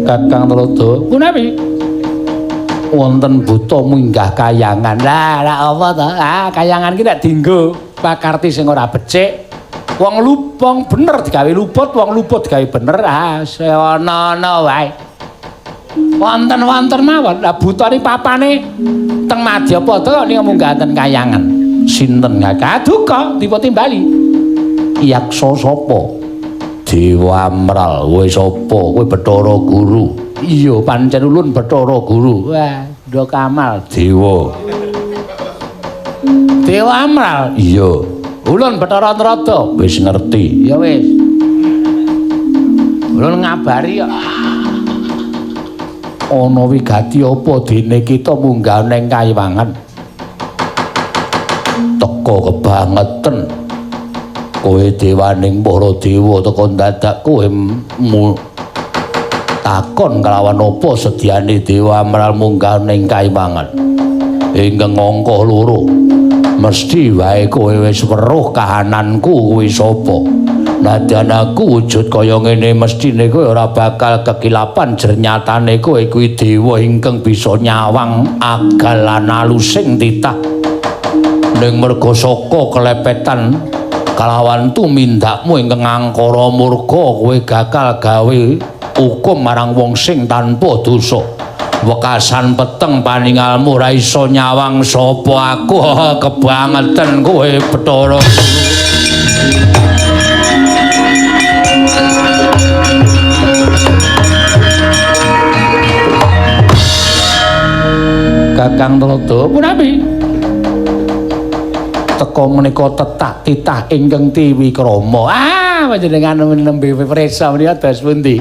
Kakang Tuladha, punawi wonten buta munggah kayangan. Lah, lah apa to? Ah, kayangan ki nek dienggo pakarti sing ora becik. Wong lupong bener digawe luput, wong luput digawe bener. Ah, ana-ana wae. Wonten-wonten mawon. Lah butane papane teng Madyapada kok ning munggah ten kayangan. Sinten Kakang? Duka dipun timbali. Yaksa sapa? Dewa Amral. Kowe sapa? Kowe Bathara Guru. Iya, pancen ulun Bathara Guru. Wah, Ndha Kamal dewa. Dewa Amral. Iya. Ulun Bathara Narada. Wis ngerti. Ya wis. Ulun ngabari kok. Ana wigati apa dene kita munggah ning kayiwangan? Teka kebangeten. Kowe dewaning para dewa teka dadak kowe takon kelawan apa sediane Dewa Amral munggah ning kayiwangan? Ingkang angka loro. Mesti wae kowe wis weruh kahananku kuwi sapa. Nadyan aku wujud kaya ngene mestine kowe ora bakal kekilapan jernyatane kowe kuwi dewa ingkang bisa nyawang agal lan alusing titah. Ning merga saka kelepetan kalawan tumindakmu ingkang angkara murka kowe bakal gawe hukum marang wong sing tanpa dosa. Wekasan peteng paningalmu ora iso nyawang sapa aku. Kebangeten kowe Bathara. Kakang Tuladha, punawi teka menika tetak titah ingkang tiwikrama. Ah, panjenengan nembe prisa menika dos pundi?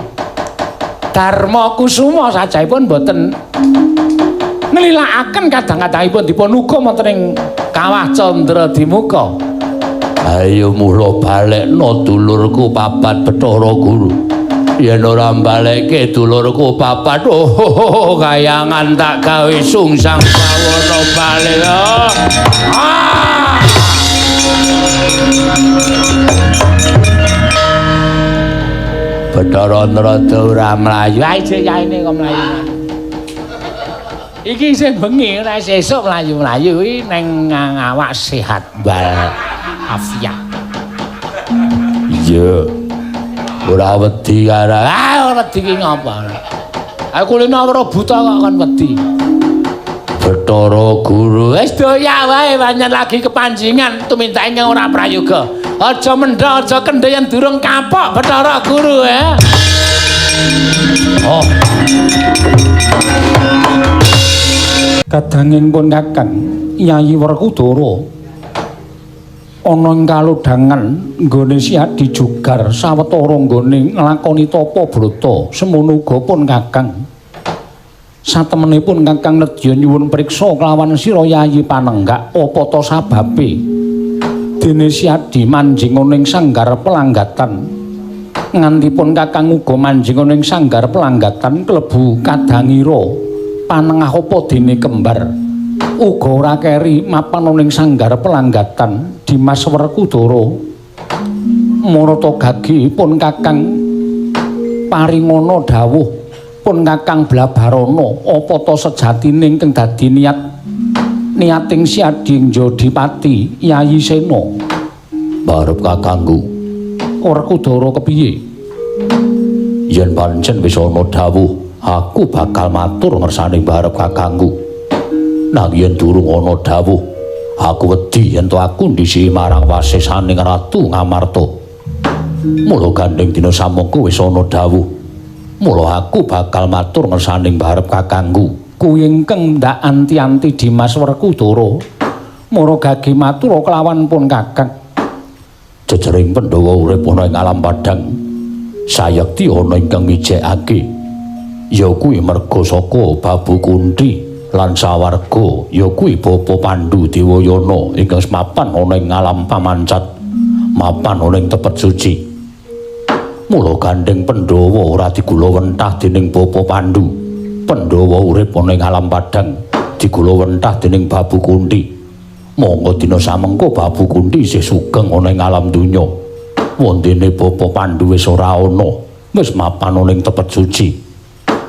Darma Kusuma sajahipun boten nglilakaken kadang-kadangipun dipun hukum wonten ing Kawah Candra Dimuka. Ayo mula balekno dulurku papat Bathara Guru. Yen ora mbalekke dulurku papat, oh, kayangan tak gawe sungsang bawana balik. Ah! Bathara Narada ora mlayu. Ae jek yaene kok mlayu. Iki isih bengi, ora sesuk mlayu-mlayu iki neng awak sehat wal afiat. Iya. Ora wedi karo. Ah, ora wedi ki ngapa? Aku kulino weruh buta kok kon wedi. Bathara Guru, wis doyak wae pancen lagi kepanjingan tumindake ingkang ora prayoga. Aja mendha, aja kendhe yen durung kapok Bathara Guru ya. Oh. Kadanging pun Kakang Yayi Werkudara ana ing kalodhangan nggone Siadi jugar sawetara nggone nglakoni tapa brata semono uga pun Kakang. Satemenipun Kakang nedya nyuwun priksa kelawan sira Yayi Panenggak apa ta sababe dene Siadi manjing ana ing sanggar pelanggatan. Nganti pun Kakang uga manjing ana ing sanggar pelanggatan klebu kadangira panengah apa dene kembar. Uga ora keri mapan ana ing sanggar pelanggatan Dimas Werkudara. Marata gagi pun Kakang paringana dawuh pun Kakang Blabarana apa ta sejatine ingkang dadi niat niating Siadi Njodipati Yayi Sena. Barep kakangku Werkudara kepiye? Yen pancen wis ana dawuh, aku bakal matur ngersane barep kakangku. Nanging yen durung ana dawuh, aku wedi yen to aku ndhisi marang wasesaning Ratu Ngamarta. Mula gandeng dina samangka wis ana dawuh, mula aku bakal matur ngersaning barep kakangku. Kuwi ingkang ndak anti-anti Dimas Werkudara. Mara gagi matur kelawan pun Kakang. Jejering Pandhawa urip ana ing alam padhang, sayekti ana ingkang ngijekake. Ya kuwi merga saka Babu Kunthi lan sawarga, ya kuwi Bapa Pandhu Dewayana ingkang semapan ana ing alam pamancat, mapan ana ing tepet suci. Mula gandeng Pandhawa ora digula wentah dening Bapa Pandhu. Pandhawa urip ana ing alam padhang digula wentah dening Babu Kunthi. Monggo dina samengko Babu Kunthi isih sugeng ana ing alam donya. Wondene Bapa Pandhu wis ora ana, wis mapan ana ing tepet suci.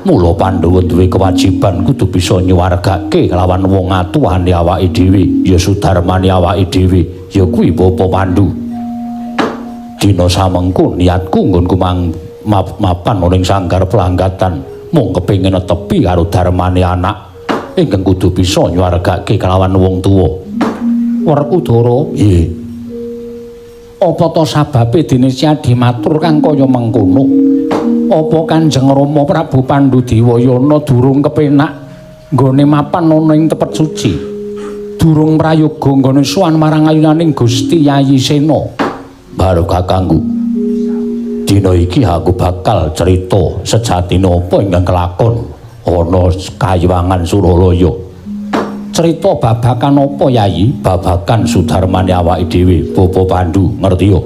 Mula Pandhawa duwe kewajiban kudu bisa nyuwargake kelawan wong atuwane awake dhewe, ya sudarmane awake dhewe, ya kuwi Bapa Pandu. Dina samengko niatku nggonku mapan ana ing sanggar Planggatan mung kepengin netepi karo darmane anak ingkang kudu bisa nyuwargake kelawan wong tuwa. Werkudara, nggih. Apa ta sababe dene Siadi matur kang kaya mengkono? Apa Kanjeng Rama Prabu Pandu Dewayana durung kepenak nggone mapan ana ing tepet suci? Durung prayoga nggone sowan marang ayunaning Gusti Yayi Sena. Baru kakangku. Dina iki aku bakal cerita sejatine apa ingkang kelakon ana Kayiwangan Suralaya. Cerita babakan apa, Yayi? Babakan sudarmane awake dhewe, Bapa Pandu, ngerti yo?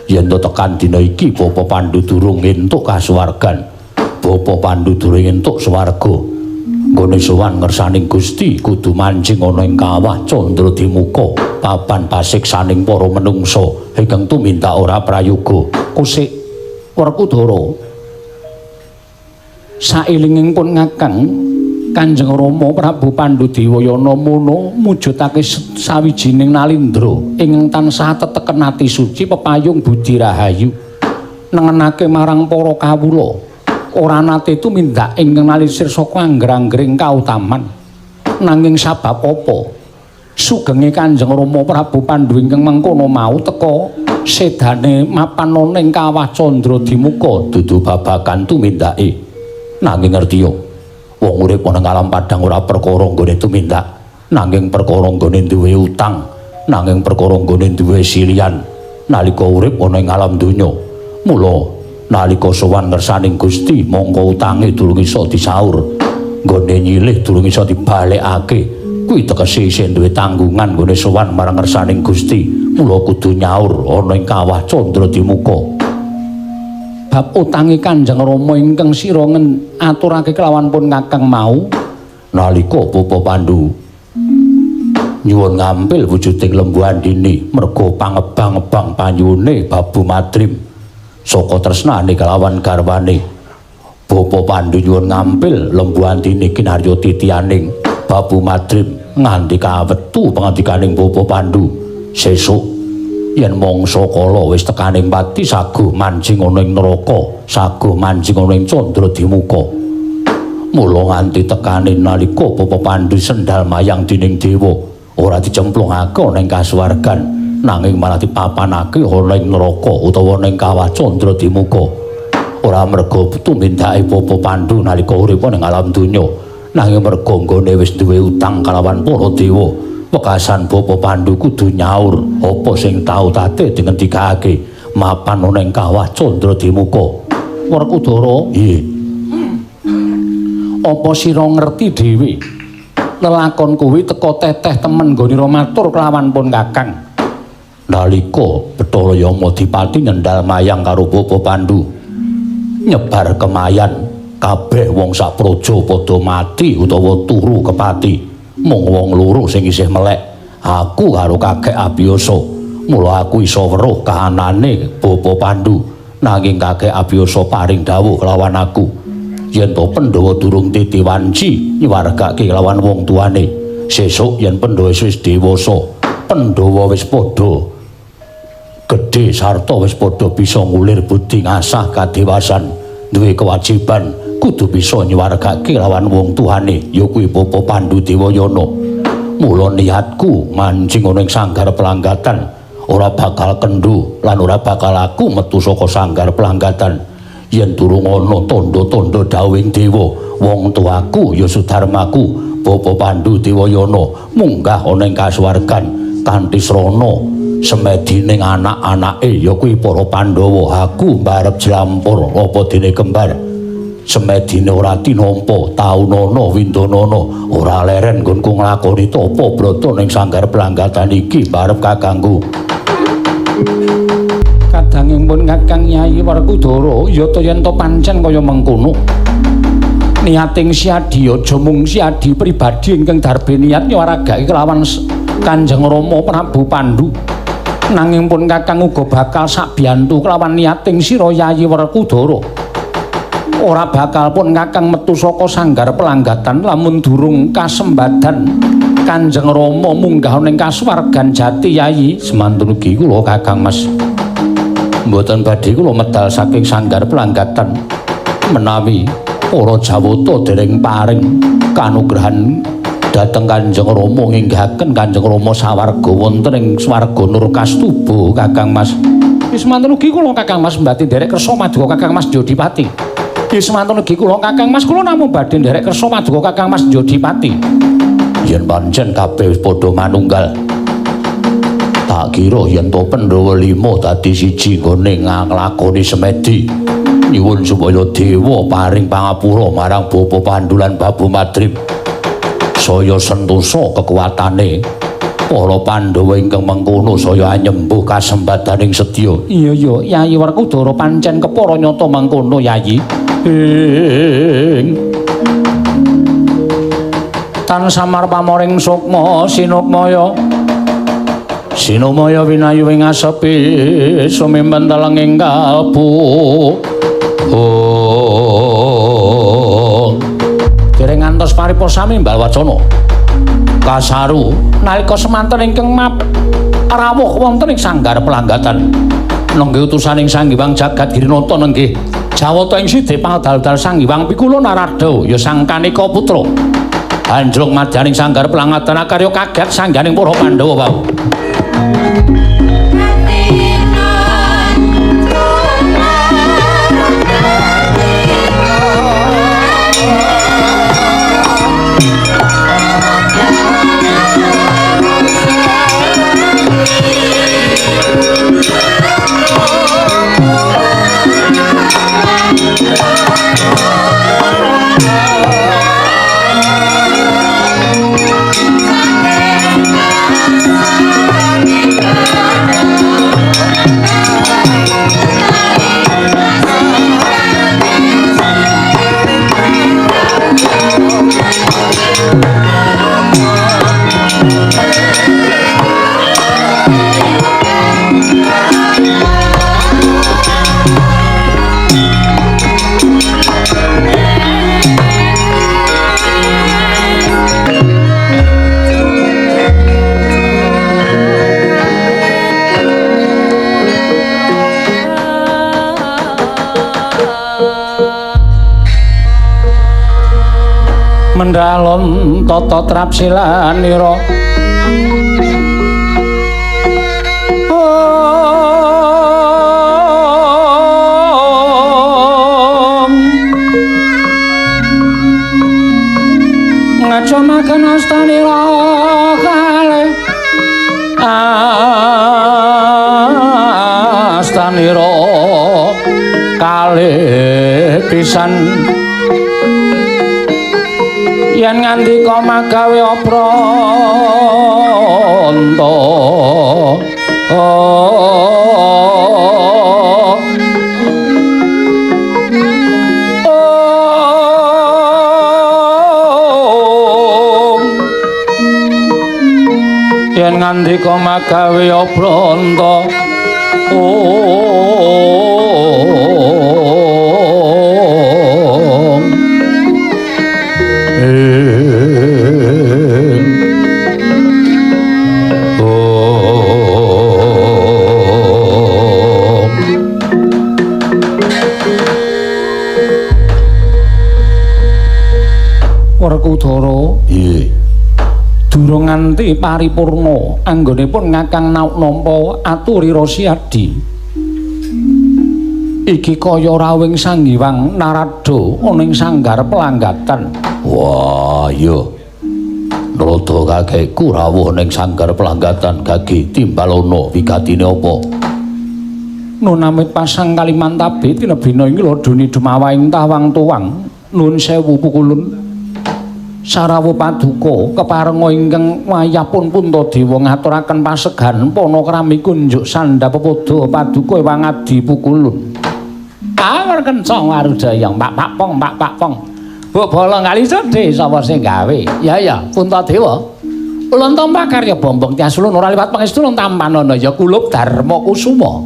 Yen to tekan dina iki Bapa Pandu durung entuk kasuwargan. Bapa Pandu durung entuk swarga. Nggone sowan ngersaning Gusti kudu manjing ana ing kawah Candradimuka, papan pasiksaning para menungsa ingkang tumindak ora prayoga. Kusik Werkudara. Saelinging pun ngakang Kanjeng Rama Prabu Pandu Dewayana mono mujudake sawijining nalindra ingkang tansah teteken ati suci pepayung budi rahayu nengenake marang para kawula ora nate tumindak ingkang nalisir saka angger-anggering kautaman. Nanging sabab apa sugenge Kanjeng Rama Prabu Pandu ingkang mengkono mau teka sedane mapan ana ing kawah Candradimuka dudu babagan tumindake. Nanging ngerti yo, wong urip ana ing alam padhang ora perkara nggone tumindak, nanging perkara nggone duwe utang, nanging perkara nggone duwe silian nalika urip ana ing alam donya. Mula nalika sowan ngersaning Gusti mongko utange durung iso disaur, nggone nyilih durung iso dibalekake, kuwi tegese isih duwe tanggungan nggone sowan marang ngersaning Gusti. Mula kudu nyaur ana ing kawah Candradimuka. Bab utange Kanjeng Rama ingkang sira aturake kelawan pun kakang mau nalika Bapa Pandu nyuwun ngampil wujuding Lembu Andini merga pangebang-ebang panyuwune Babu Madrim saka tresnane kelawan garwane. Bapa Pandu nyuwun ngampil Lembu Andini kinarya titianing Babu Madrim nganti kawetu pangandikaning Bapa Pandu sesuk yen mangsa kala wis tekaning pati saguh manjing ana ing neraka, saguh manjing ana ing Candradimuka. Mula nganti tekane nalika Bapa Pandu sendal mayang dening dewa ora dicemplungake ana ing kasuwargan, nanging malah dipapanake ana ing neraka utawa ana ing kawah Candradimuka. Ora merga tumindake Bapa Pandu nalika urip ana ing alam donya, nanging merga nggone wis duwe utang kalawan para dewa. Wekasan Bapa Pandu kudu nyaur apa sing tau tate dingendikake mapan ana ing kawah Candradimuka. Werkudara, nggih. Apa sira ngerti dhewe lelakon kuwi teka teteh temen nggonira matur kelawan pun kakang nalika Bathara Yamadipati nyendal mayang karo Bapa Pandu nyebar kemayan kabeh wong sak praja padha mati utawa turu kepati. Mung wong loro sing isih melek, aku karo kakek Abiyasa. Mula aku iso weruh kahanane Bapa Pandu, nanging kakek Abiyasa paring dawuh kelawan aku yen to Pandhawa durung titi wanci nyuwargake kelawan wong tuane. Sesuk yen Pandhawa wis dewasa, Pandhawa wis padha gedhe sarta wis padha bisa ngulir budi ngasah kadewasan, duwe kewajiban kudu bisa nyuwargake lawan wong tuane, ya kuwi Bapa Pandu Dewayana. Mula niatku manjing ana ing sanggar Planggatan ora bakal kendho lan ora bakal aku metu saka sanggar Planggatan yen durung ana tandha-tandha dawuhing dewa wong tuaku ya sudarmaku Bapa Pandu Dewayana munggah ana ing kasuwargan kanthi srana semedining anak-anake ya kuwi para Pandhawa. Aku mbarep jlampur apa dene kembar semedine ora tinampa taunana windanana ora leren nggonku nglakoni tapa brata ning sanggar Planggatan iki mbarep kakangku. Kadanging pun kakang Nyai Werkudara ya ta yen to pancen kaya mengkono niating Siadi aja mung Siadi pribadi ingkang darbe niat nyuwaragake kelawan Kanjeng Rama Prabu Pandu, nanging pun kakang uga bakal sakbiyantu kelawan niating sira Yayi Werkudara. Ora bakal pun Kakang metu saka sanggar pelanggatan lamun durung kasembadan Kanjeng Rama munggah ning kasuwargan jati Yayi. Semantun ugi kula Kakang Mas. Mboten badhe kula medal saking sanggar pelanggatan menawi para Jawata dereng paring kanugrahan dhateng Kanjeng Rama nginggahaken Kanjeng Rama sawarga wonten ing swarga Nur Kastuba Kakang Mas. Wis mantun ugi kula Kakang Mas mbati nderek kersa maduka Kakang Mas Jodipati. Wis mantun ugi kula Kakang Mas, kula namung badhe nderek kersa maduka Kakang Mas Jodipati. Yen pancen kabeh wis padha manunggal, tak kira yen to Pandhawa 5 dadi siji nggone nglakoni semedi. Nyuwun supaya dewa paring pangapura marang Bapa Pandu lan Babu Madrim. Saya sentosa kekuatane para Pandhawa ingkang mengkono saya anyembuh kasembadaning sedya. Iya iya Yayi Werkudara pancen kepara nyata mengkono Yayi. Ing tan samar pamoring sukma sinukmaya sinumaya winayu ing asepi sumimpen telenging kalbu. Oh. Dereng ngantos paripa sami mbal wacana kasaru nalika semanten ingkang rawuh wonten ing sanggar pelanggatan nenggih utusaning Sang Hyang Jagat Girinata nenggih Jawata ing sidhe pangdal-dal Sang Hyang Pikula Narada ya Sang Kanika Putra anjlok madyaning sanggar pelanggatan akarya kaget sangganing para Pandhawa wau. Mendalon tata trapsilanira om ngacomaken astanira kalih astanira kalih pisan yen ngandika magawe apranta. Yen ngandika magawe apranta. Werkudara, nggih. Durung nganti paripurna anggonipun Kakang nampa aturi Rosiadi. Iki kaya rawuhing Sang Hyang Narada ana ing sanggar pelanggatan. Wah, iya. Narada kakekku rawuh ning sanggar pelanggatan gagi timbalana wigatine apa? Nunamit pasang Kalimantabe tinebina ing laduni dumawahing tawang tuwang. Nuwun sewu pukulun. Sarawu paduka keparenga ingkang wayahpun Puntadewa ngaturaken pasegan panakrami kunjuk sandha pepoda paduka ewang adi pukulun. Awar kencang warudaya pak pak pong pak pak pong. Mbok bolong kali sedhe sapa sing gawe? Ya ya Puntadewa. Ulun tampa karya Bombong Tias ulun ora liwat pangestu ulun tampanana ya kulup Darma Kusuma.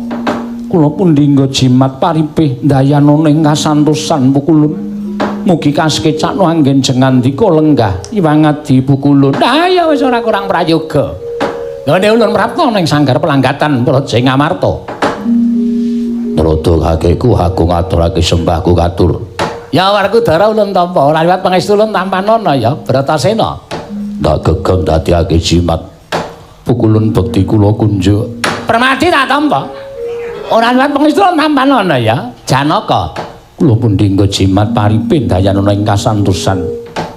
Kula pundhingga jimat paripih ndayanana ing kasantosan pukulun. Mugi kasekecakno anggen jengandika lenggah Iwang Adi pukulun. Ah ya wis ora kurang prayoga. Nggone ulun prapta ning sanggar pelanggatan Praja Ngamarta. Narada kakekku aku ngaturake sembahku katur. Ya Werkudara ulun tampa ora liwat pangestu ulun tampanana ya Bratasena. Tak gegem dadiake jimat. Pukulun bekti kula kunjuk. Permadi tak tampa. Ora liwat pangestu ulun tampanana ya Janaka. Kula pundhingga jimat paripin dayanana ing kasantosan.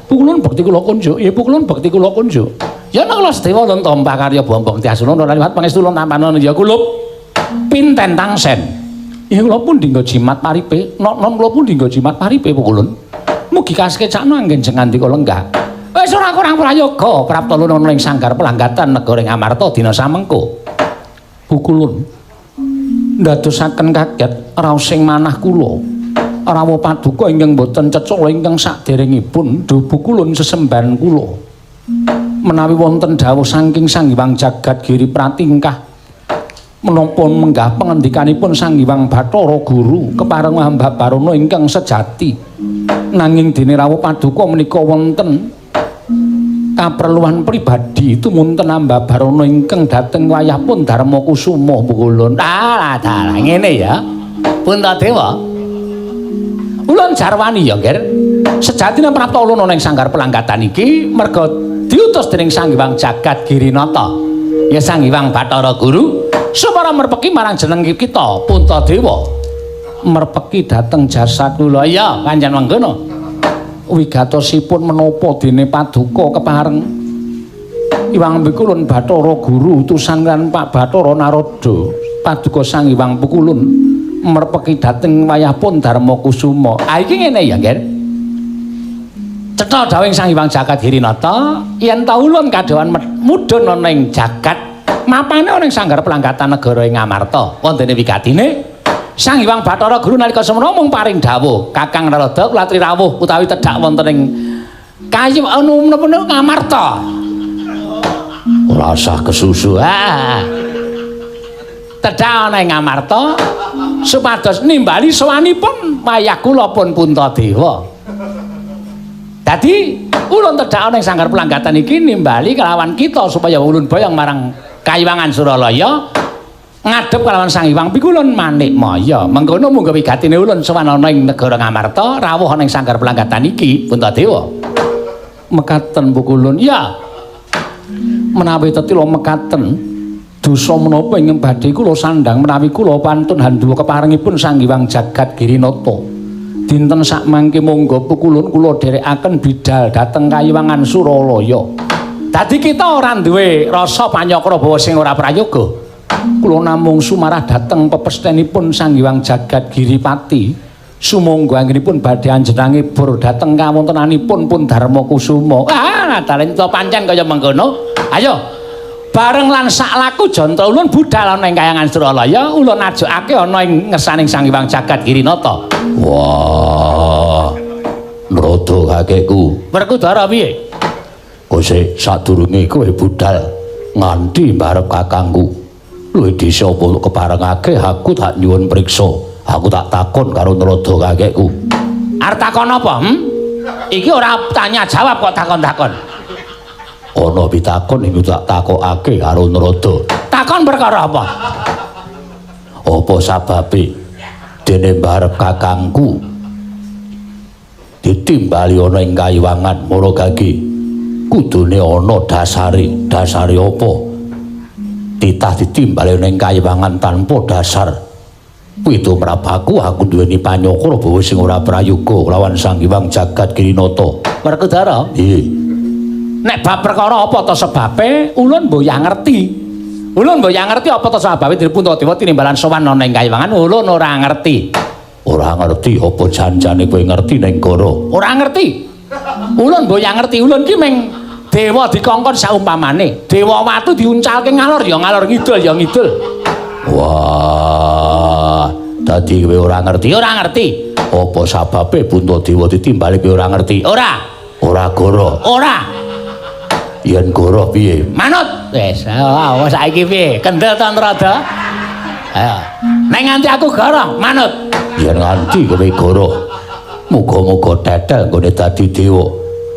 Pukulun bekti kula kunjuk. Ya pukulun bekti kula kunjuk. Ya nek kula sedewa ulun tampa karya Bombong Tiasuna ora liwat pangestu ulun tampanana ya kulup pinten tangsen. Ya kula pundhingga jimat paripe, nok-non kula pundhingga jimat paripe pukulun. Mugi kasekecakno anggen jengandika lenggah. Wis ora kurang prayoga prapta ulun ing sanggar pelanggatan negara Ngamarta dina samengko. Pukulun ndadosaken kaget raos ing manah kula. Rawuh paduka ingkang boten cecala ingkang saderengipun duh pukulun sesembahan kula. Menawi wonten dawuh saking Sang Hyang Jagat Giri Pratingkah menapa menggah pengendikanipun Sang Hyang Bathara Guru kepareng hamba barana ingkang sejati. Nanging dene rawuh paduka menika wonten kaperluan pribadi tumunten hamba barana ingkang dhateng wayahpun Darma Kusuma pukulun. Ah, dalah ngene ya. Puntadewa. Ulun jarwani ya, Nger. Sejatine prapta ulun ana ing sanggar pelanggatan iki merga diutus dening Sang Hyang Jagat Girinata. Ya Sang Hyang Bathara Guru supaya merpeki marang jeneng kita Puntadewa. Merpeki dhateng jasa kula. Ya, pancen mengkono. Wigatosipun menapa dene paduka kepareng Iwang Pikulun Bathara Guru utusan lan Pak Bathara Narada paduka Sang Hyang Pukulun merpeki dhateng wayahpun Darma Kusuma. Ah iki ngene ya, Nger. Cetha dawuhing Sang Hyang Jagat Girinata yen ta ulun kadhawan mudhun ana ing jagat mapane ana ing sanggar pelanggatan negara ing Ngamarta. Wontene wigatine Sang Hyang Bathara Guru nalika semana mung paring dawuh, Kakang Narada kula aturi rawuh utawi tedhak wonten ing kayu anu menapa Ngamarta. Ora usah kesusu. Ah. Tedhak ana ing Ngamarta supados nimbali sowanipun wayah kula pun Puntadewa. Dadi ulun tedhak ana ing sanggar pelanggatan iki nimbali kelawan kita supaya ulun boyong marang Kayiwangan Suralaya ngadhep kelawan Sang Hyang Pikulun Manikmaya. Mengkono munggo wigatine ulun sowan ana ing negara Ngamarta rawuh ana ing sanggar pelanggatan iki Puntadewa. Mekaten pukulun. Ya. Menawi tetila mekaten dosa menapa ingkang badhe kula sandhang menawi kula pantun handuwa keparengipun Sang Hyang Jagat Girinata. Dinten sakmangke monggo pukulun kula dherekaken bidal dhateng Kayiwangan Suralaya. Dadi kita ora duwe rasa panyakra bawa sing ora prayoga. Kula namung sumarah dhateng pepestenipun Sang Hyang Jagat Giripati. Sumangga anggenipun badhe anjenengan bur dhateng kawontenanipun pun Darma Kusuma. Ah, dalan to pancen kaya mengkono. Ayo. Bareng lan saklaku janta ulun budal ana ing Kayangan Suralaya, ulun ajokake ana ing ngersaning Sang Hyang Jagat Girinata. Wah. Narada kakekku. Werkudara piye? Kowe sadurunge kowe budal nganti mbarep kakangku. Luwih desa apa keparengake aku tak nyuwun priksa. Aku tak takon karo Narada kakekku. Arep takon apa? Iki ora tanya jawab kok takon-takon. Ana pitakon ing tak takokake karo Narada. Takon perkara apa? Apa sababe dene mbarep kakangku ditimbali ana ing Kayiwangan Maragage? Kudune ana dasare. Dasare apa? Titah ditimbali ana ing Kayiwangan tanpa dasar. Kuwi tumrap aku duweni panyokra bawa sing ora prayoga lawan Sang Hyang Jagat Girinata. Werkudara? Nggih. Nek bab perkara apa ta sebabe ulun mboyah ngerti. Ulun mboyah ngerti apa ta sebabe dene Puntadewa tinimbalan sowan ana ing Kayiwangan ulun ora ngerti. Ora ngerti apa janjane kowe ngerti ning goro? Ora ngerti. Ulun mboyah ngerti. Ulun ki ming dewa dikongkon saumpamane. Dewa watu diuncalke ngalor ya ngalor, ngidul ya ngidul. Wah, dadi kowe ora ngerti? Ora ngerti. Apa sababe Puntadewa ditimbali kowe ora ngerti? Ora. Ora goro. Ora. Yen goro piye? Manut. Wis, oh, saiki piye? Kendel to Narada? Ayo. Nek nganti aku goroh, manut. Yen nganti kowe goroh, muga-muga tetel nggone dadi dewa.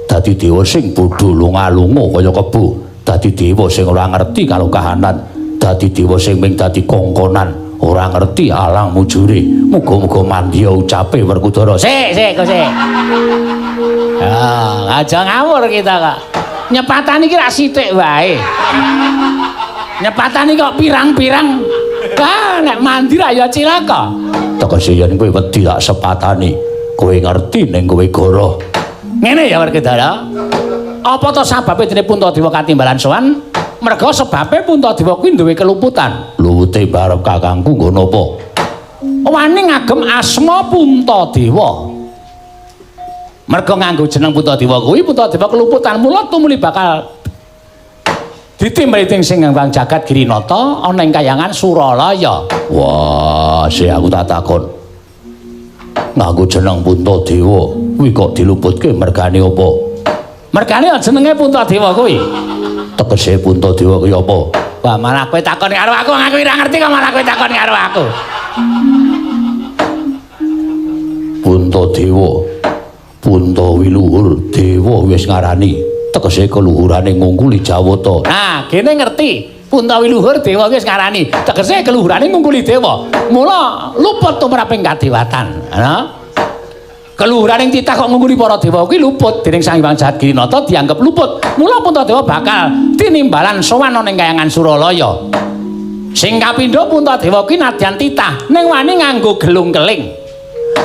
Dadi dewa sing bodho lunga-lunga kaya kebo, dadi dewa sing ora ngerti karo kahanan, dadi dewa sing ming dadi kongkonan, ora ngerti alang mujure. Muga-muga mandya ucape Werkudara. Sik, sik, sik. Ah, aja ngawur kita kok. Nyepatani iki rak sithik wae. Nyepatani kok pirang-pirang. Ah, nek mandi ra ya cilaka. Tegese yen kowe wedi tak sepatani, kowe ngerti ning kowe goroh. Ngene ya Werkudara. Apa to sababe dene Puntadewa katimbalan sowan? Merga sebabe Puntadewa kuwi duwe keluputan. Luwute barep kakangku nggo napa? Wani ngagem asma Puntadewa. Merga nganggo jeneng Puntadewa kuwi Puntadewa keluputan, mula tumuli bakal ditimbali dening Sing Hyang Jagat Girinata ana ing kayangan Suralaya. Wah, sih aku tak takon. Nganggo jeneng Puntadewa kuwi kok diluputke mergane apa? Mergane jenenge Puntadewa kuwi. Tegese Puntadewa kuwi apa? Wah, malah kowe takon karo aku, aku ora ngerti kok malah kowe takon karo aku. Puntadewa. Punta wiluhur dewa wis ngarani tegese keluhurane ngungkuli Jawata. Nah, kene ngerti. Punta wiluhur dewa wis ngarani tegese keluhurane ngungkuli dewa. Mula luput tumraping kadewatan. Nah, keluhuraning titah kok ngungkuli para dewa kuwi luput dening Sang Hyang Jagat Girinata dianggep luput. Mula Puntadewa bakal tinimbalan sowan ana ing kayangan Suralaya. Sing kapindho Puntadewa kuwi nadyan titah ning wani nganggo gelung keling.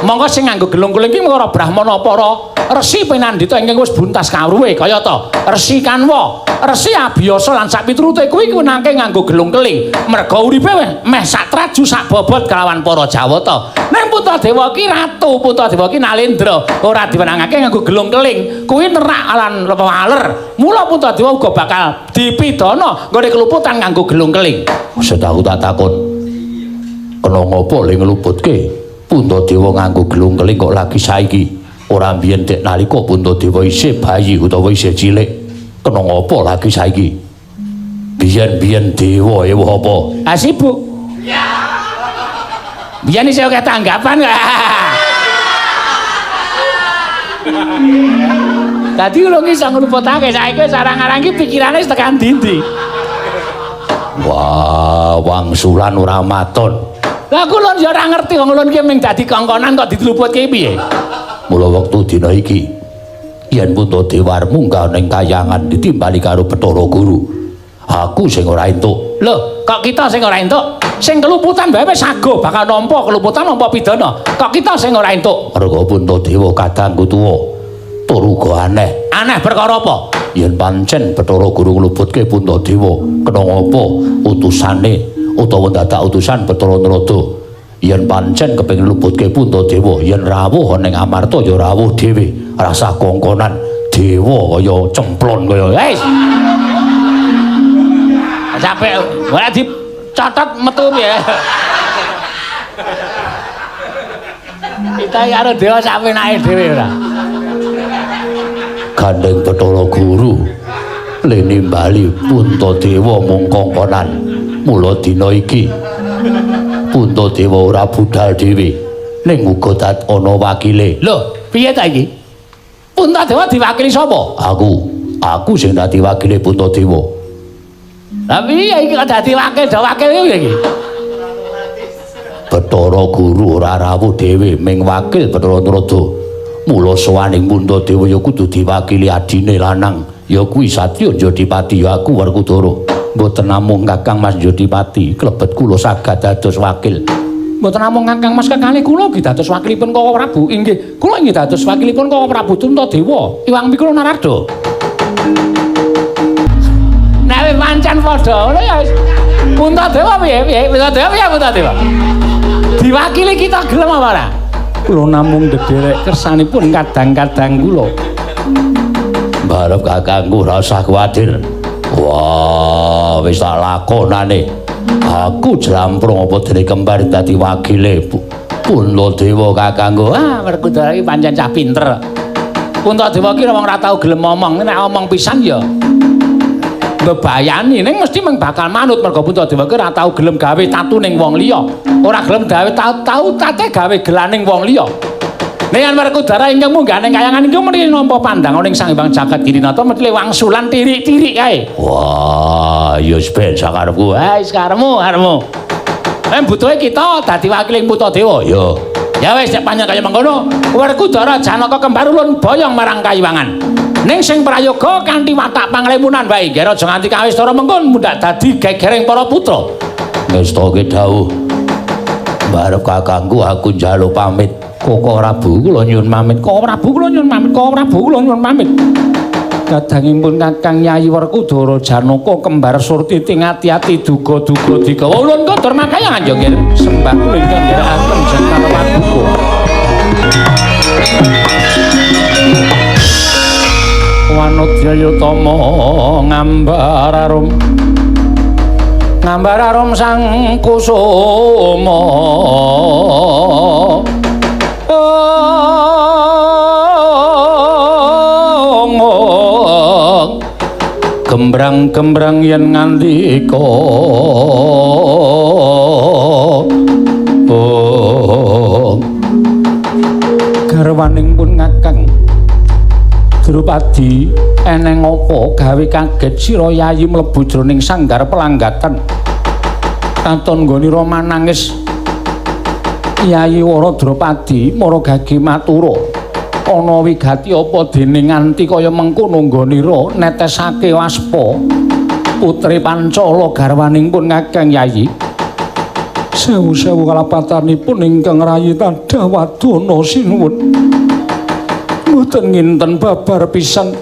Monggo sing nganggo gelung keling iki para brahmana, para resi pinandhita ingkang wis buntas kawruhe kayata Resi Kanwa, Resi Abiyasa lan sakpiturute kuwi wenangke nganggo gelung keling. Merga uripe meh sak traju sak bobot kelawan para Jawata. Ning Puntadewa ki ratu, Puntadewa ki nalendra, ora diwenangake nganggo gelung keling. Kuwi nerak lan waler. Mula Puntadewa uga bakal dipidana nggone keluputan nganggo gelung keling. Maksud aku tak takon. Kena ngopo le ngluputke Puntadewa nganggo gelung keling kok lagi saiki? Ora mbiyen dek nalika Puntadewa isih bayi utawa isih cilik. Kena ngopo lagi saiki? Biyen-biyen dewa ewuh apa? Ah sibuk. Biyen isih akeh tanggapan. Dadi urung iso ngluputake saiki wis arang-arang iki pikirane wis tekan ndi-ndi. Wah, wangsulan ora maton. Lah kula ya ora ngerti wong ulun ki mung dadi kongkonan kok diluputke piye. Mula wektu dina iki yen Puntadewa munggah ning kayangan ditimbali karo Bathara Guru, aku sing ora entuk. Lho, kok kita sing ora entuk? Sing keluputan bae wis sago bakal nampa keluputan nampa pidana. Kok kita sing ora entuk? Merga Puntadewa kadangku tuwa tur uga aneh. Aneh perkara apa? Yen pancen Bathara Guru ngluputke Puntadewa, kena ngapa utusane utawa dadak utusan Bathara Narada? Yen pancen kepengin ngluputke Puntadewa, yen rawuh ning Amarta ya rawuh dhewe, rasah kongkonan dewa kaya cemplon kaya. Wis. Sampe ora dicatet metu piye. Kita karo dewa sak penake dhewe ora. Gandeng Bathara Guru le nimbali Puntadewa mung kongkonan. Mula dina iki Puntadewa ora budal dhewe ning uga dat ana wakile. Lho, piye ta iki? Puntadewa diwakili sapa? Aku sing dadi wakile Puntadewa. Lah piye iki kok dadi wakil do wakil piye iki? Bathara Guru ora rawuh dhewe ming wakil Bathara Narada. Mula sowaning Puntadewa ya kudu diwakili adine lanang, ya kuwi Satya Jodipati, ya aku Werkudara. Mboten namung Kakang Mas Jodipati klebet kula saged dados wakil. Mboten namung Kakang Mas kekalih kula ugi dados wakilipun Kaka Prabu. Inggih, kula inggih dados wakilipun Kaka Prabu Puntadewa. Iwang Mikro Narada. Nek wis pancen padha ngono ya wis. Puntadewa piye piye? Puntadewa piye Puntadewa? Diwakili kita gelem apa ora? Kula namung ndederek kersanipun kadang-kadang kula. Barep kakangku ora usah kuwatir. Wah, wis tak lakonane. Aku jlamprung apa dene kembar dadi wakile Puntadewa kakangku. Ah, Werkudara iki pancen cah pinter. Puntadewa ki wong ora tau gelem omong, nek omong pisan ya Mbebayani ning mesti mung bakal manut merga Puntadewa ki ora tau gelem gawe tatu ning wong liya. Ora gelem gawe tau tate gawe gelaning wong liya. Ning yen Werkudara ingkang munggah ning kayangan iku mesti nampa pandangan ing Sang Hyang Jagat Girinata mesti wangsulan tirik-tirik kae. Wah, ya wis ben sakarepku. Ha, wis karepmu, karepmu. Butuhe kita dadi wakiling Puntadewa. Ya. Ya wis nek panjenengan kaya mengkono, Werkudara Janaka kembar ulun boyong marang kayiwangan. Ning sing prayoga kanthi watak panglemunan wae, nggih aja nganti kawistara mengko mundhak dadi gegering para putra. Ngestake dawuh. Barep kakangku aku njaluk pamit. Koko Prabu kula nyuwun pamit. Koko Prabu kula nyuwun pamit. Koko Prabu kula nyuwun pamit. Kadangipun Kakang Yayi Werkudara Janaka kembar Surtiti ngati-ati duga-duga digawa ulun kondur makayangan ya nggih. Sembah kula ingkang nderekaken jeneng paduka. Wanodya Yutama ngambar arum. Ngambar arum sang kusuma. Gembrang-gembrang yen ngandika. Garwaning pun Kakang Drupadi eneng apa gawe kaget sira yayi mlebu jroning sanggar pelanggatan. Katon nggonira manangis Yayi Wara Drupadi mara gage matura. Ana wigati apa dene nganti kaya mengkono nggonira netesake waspa putri Pancala garwaning pun Kakang Yayi. Sewu-sewu kalapatanipun ingkang rayi tadah wadana sinuwun. Mboten nginten babar pisan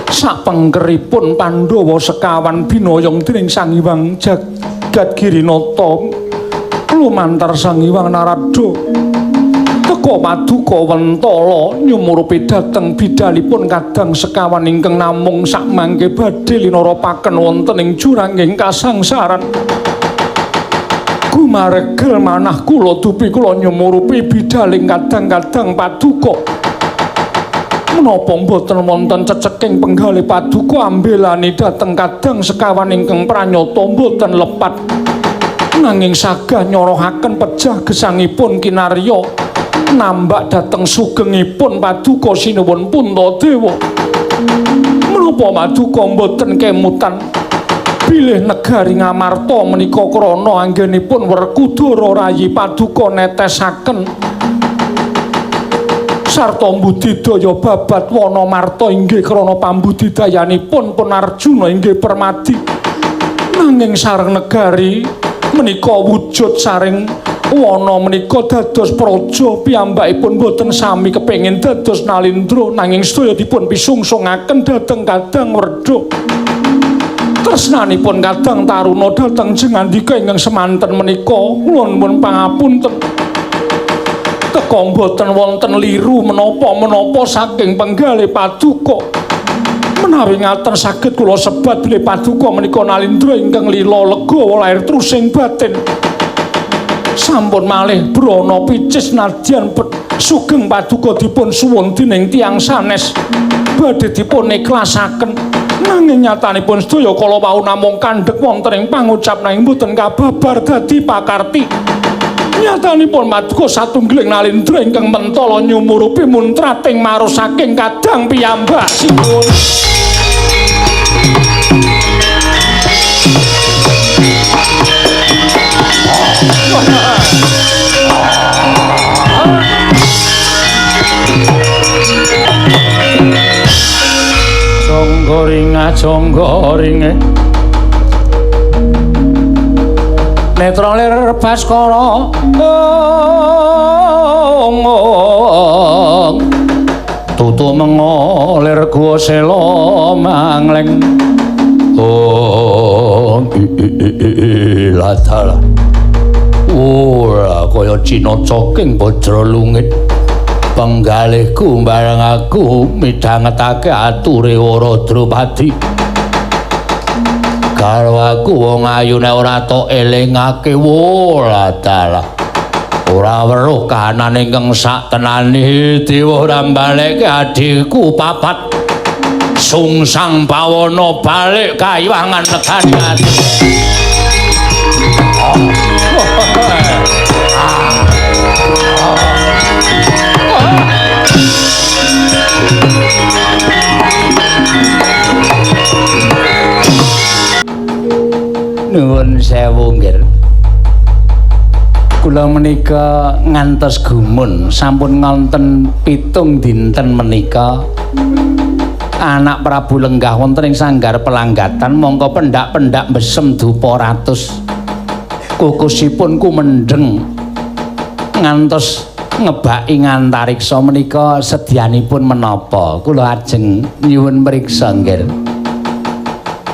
sapengkeripun Pandhawa sekawan binayong dening Sang Hyang Jagat Girinata lumantar Sang Hyang Narada teka paduka wentala nyumurupi dhateng bidalipun kadang sekawan ingkang namung sakmangke badhe linarapaken wonten ing juranging kasangsaran. Gumaregel manah kula dupi kula nyumurupi bidaling kadang-kadang paduka. Menapa mboten wonten ceceking penggalih paduka ambelani dhateng kadang sekawan ingkang pranyata mboten lepat. Nanging sagah nyorohaken pejah gesangipun kinarya nambak dhateng sugengipun paduka sinuwun Puntadewa. Menapa paduka mboten kemutan bilih negari Ngamarta menika krana anggenipun Werkudara rayi paduka netesaken sarta mbudidaya babat wana marta inggih krana pambudidayanipun pun Arjuna inggih permadi. Nanging sareng negari menika wujud saring wana menika dados praja piyambakipun boten sami kepengin dados nalindra nanging sedaya dipun pisungsungaken dhateng kadang werda. Tresnanipun kadang taruna dhateng jengandika ingkang semanten menika kula nuwun pangapunten. Teka boten wonten liru menapa-menapa saking penggalih paduka. Menawi ngaten saged kula sebat bilih paduka menika nalindra ingkang lila legawa lair trusing batin. Sampun malih brana picis nadyan sugeng paduka dipun suwun dening tiyang sanes badhe dipun ikhlasaken. Nanging nyatanipun sedaya kala wau namung kandhek wonten ing pangucap nanging boten kababar dadi pakarti. Nyatanipun paduka satunggiling nalindra ingkang mentala nyumurupi muntrating maros saking kadang piyambak sinuwun. Jonggoringa jonggoringe netra lir Baskara ong tutu mengolir guwa sela mangleng ong ladal ora kaya Cina coking bajra lungit penggalihku bareng aku midhangetake ature Wara Drupadi. Karo aku wong ayu nek ora tok elingake wola dalah. Ora weruh kahanan ingkang sak tenane dewa ora mbalekke adhiku papat. Sungsang bawana balik kayiwangan negani ati. Nuwun sewu nggih. Kula menika ngantos gumun sampun ngonten 7 dinten menika anak Prabu lenggah wonten ing sanggar pelanggatan mongko pendak-pendak besem dupa ratus kukusipun kumendheng ngantos ngebaki ngantariksa menika sedyanipun menapa kula ajeng nyuwun mriksa nggih.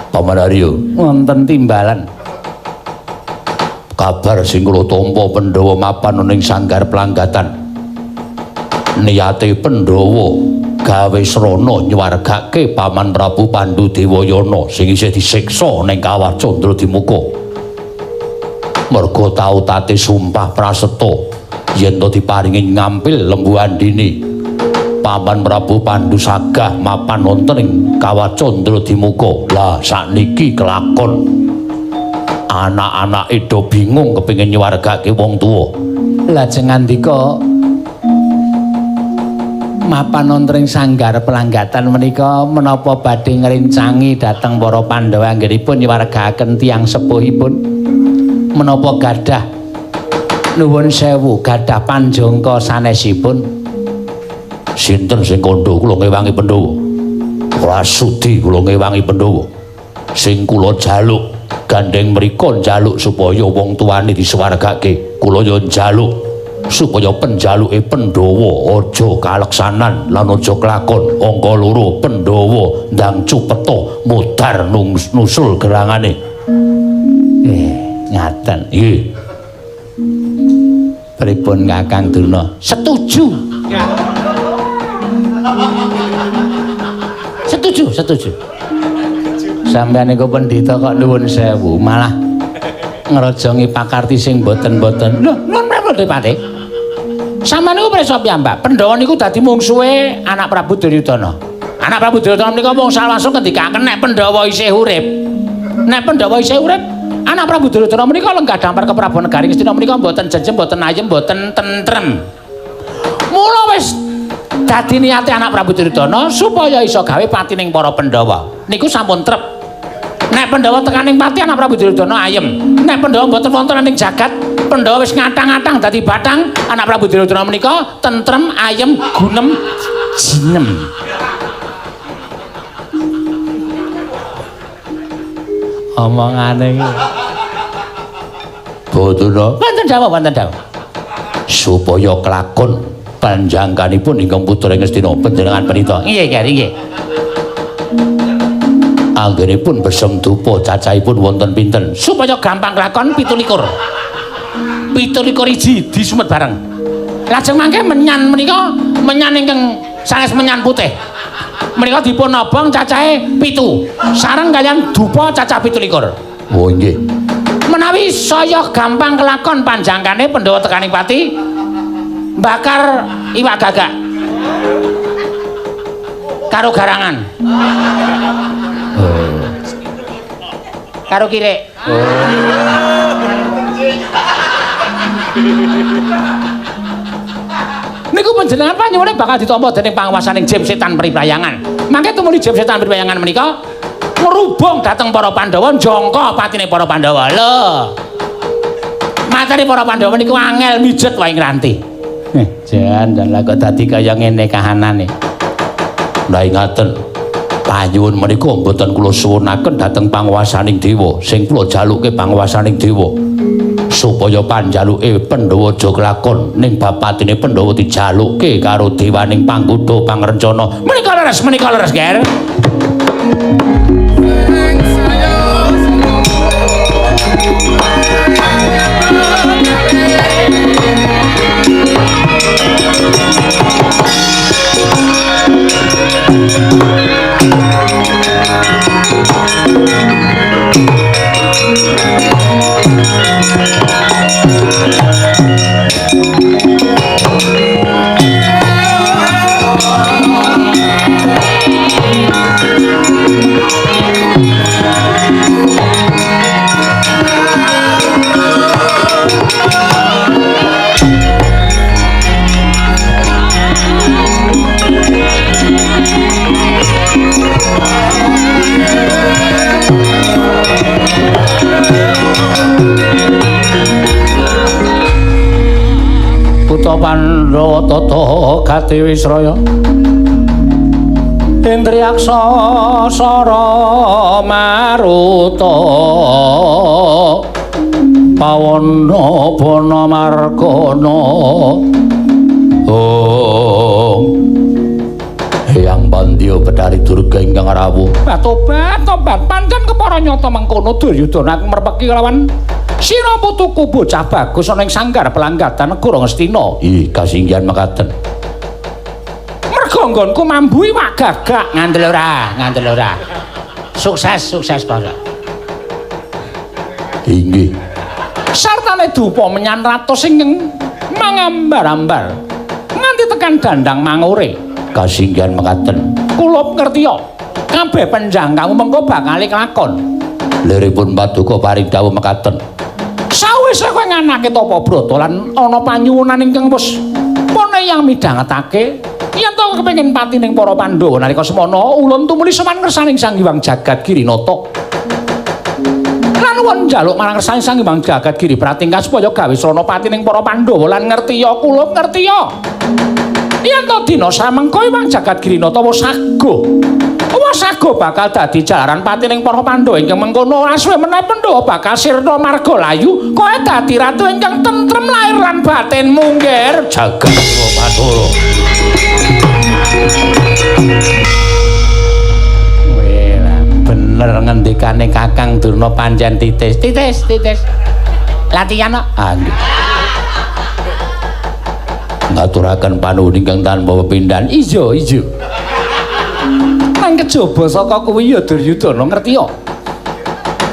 Paman Arya wonten timbalan kabar sing kula tampa Pandhawa mapan ning sanggar pelanggatan niate Pandhawa gawe srana nyuwargake Paman Prabu Pandhu Dewayana sing isih disiksa ning Kawah Candradimuka merga tau tate sumpah praseta yen to diparingi ngampil Lembu Andini Paman Prabu Pandhu sagah mapan wonten ing Kawah Candradimuka. Lah sakniki kelakon anak-anake do bingung kepengin nyuwargake wong tuwa. Lajeng ngandika mapan wonten ing sanggar pelanggatan menika menapa badhe ngrencangi dhateng para Pandhawa anggenipun nyuwargaken tiyang sepuhipun menapa gadah nuwun sewu gadah panjangka sanesipun. Sinten sing kandha kula ngewangi Pandhawa? Ora sudi kula ngewangi Pandhawa. Sing kula jaluk gandeng mriko njaluk supaya wong tuane disuwargake. Kula yo njaluk supaya penjaluke Pandhawa aja kaleksanan lan aja kelakon. Angka 2 Pandhawa ndang cupeta mudhar nusul gerangane. Ngaten. Nggih. Pripun Kakang Durna? Setuju. Setuju, setuju. Sampeyan niku pendhita kok nuwun sewu, malah ngrajangi pakarti sing boten-boten. Lho, nuwun pripun Dipati? Sampeyan niku pirsa piyambak, Pandhawa niku dadi mungsuhe anak Prabu Duryudana. Anak Prabu Duryudana menika mung langsung ngendikaken nek Pandhawa isih urip. Nek Pandhawa isih urip, anak Prabu Duryudana menika lenggah dampar ke Prabu Negari Ngastina menika mboten jejem, mboten ayem, mboten tentrem. Mula wis dadi niate anak Prabu Duryudana supaya iso gawe patining para Pandhawa. Niku sampun trep. Nek Pandhawa tekaning pati anak Prabu Duryudana ayem. Nek Pandhawa mboten wonten ning jagat, Pandhawa wis ngatang-atang dadi batang, anak Prabu Duryudana menika tentrem, ayem, gunem, jinem. Omongane iki. Bodona. Wonten dawuh, wonten dawuh. Supaya kelakon panjangkanipun ingkang putra Ngastina panjenengan pendhita. Nggih, nggih, nggih. Anggenipun besem dupa cacahipun wonten pinten? Supaya gampang kelakon 27. 27 iji disumet bareng. Lajeng mangke menyan menika menyan ingkang sanes menyan putih. Menika dipun obong cacahe 7. Sareng kaliyan dupa cacah 27. Oh nggih. Menawi saya gampang kelakon panjangkane Pandhawa tekaning pati bakar iwak gagak karo garangan. Oh. Karo kirik. Oh. Niku panjenengan panyuwune bakal ditampa dening panguwasaning Jim Setan Priprayangan. Mangke tumuli Jim Setan Priprayangan menika ngrubung dhateng para Pandhawa njangka patine para Pandhawa. Lho. Matane para Pandhawa niku angel mijet wae ngranti. Jan jan lah kok dadi kaya ngene kahanane. Lah ingaten panyuwun menika mboten kula suwunaken dhateng panguwasaning dewa. Sing kula jaluke panguwasaning dewa supaya panjaluke Pandhawa aja kelakon ning bapatine Pandhawa dijaluke karo dewaning panggoda pangrencana. Menika leres, Ger. Pandhawa tata gati wisraya Indriyaksa sara maruta pawana bana margana. Om Hyang Pandya Betari Durga ingkang rawuh. Tobat tobat pancen kepara nyata mengkono Duryudana aku merpeki kelawan sira putuku bocah bagus ana ing sanggar pelanggatan negara Ngastina. Ih kasinggihan mekaten. Merga nggonku mambu iwak gagak. Ngandel ora, ngandel ora. Sukses, sukses basa. Inggih. Sartane dupa menyan ratus ingkang mangambar-ambar nganti tekan dandang mangure. Kasinggihan mekaten. Kula ngertiya kabeh penjangkamu mengko bakal kelakon. Liripun paduka paring dawuh mekaten. Sawise kowe nganake tapa brata lan ana panyuwunan ingkang wis pun yang midhangetake yen to kepengin pati ning para Pandhawa nalika semana ulun tumuli sowan ngersaning Sang Hyang Jagat Girinata. Lan nuwun njaluk marang ngersaning Sang Hyang Jagat Giri pratingkah supaya gawe srana pati ning para Pandhawa lan ngertiya kula ngertiya. Yen to dina samengko Hyang Jagat Girinata wis saguh. Wis saguh bakal dadi jalaran pati ning para Pandhawa ingkang mengkono ora suwe meneh Pandhawa bakal sirna marga layu kowe dadi ratu ingkang tentrem lahir lan batinmu ngger jagat Bathara. Bener ngendikane Kakang Durna pancen titis titis titis. Latihan kok. Ah nggih. Ngaturaken panuwun ingkang tanpa pepindhan. Ijo ijo. Nang kejaba saka kuwi ya Duryudana ngerti ya.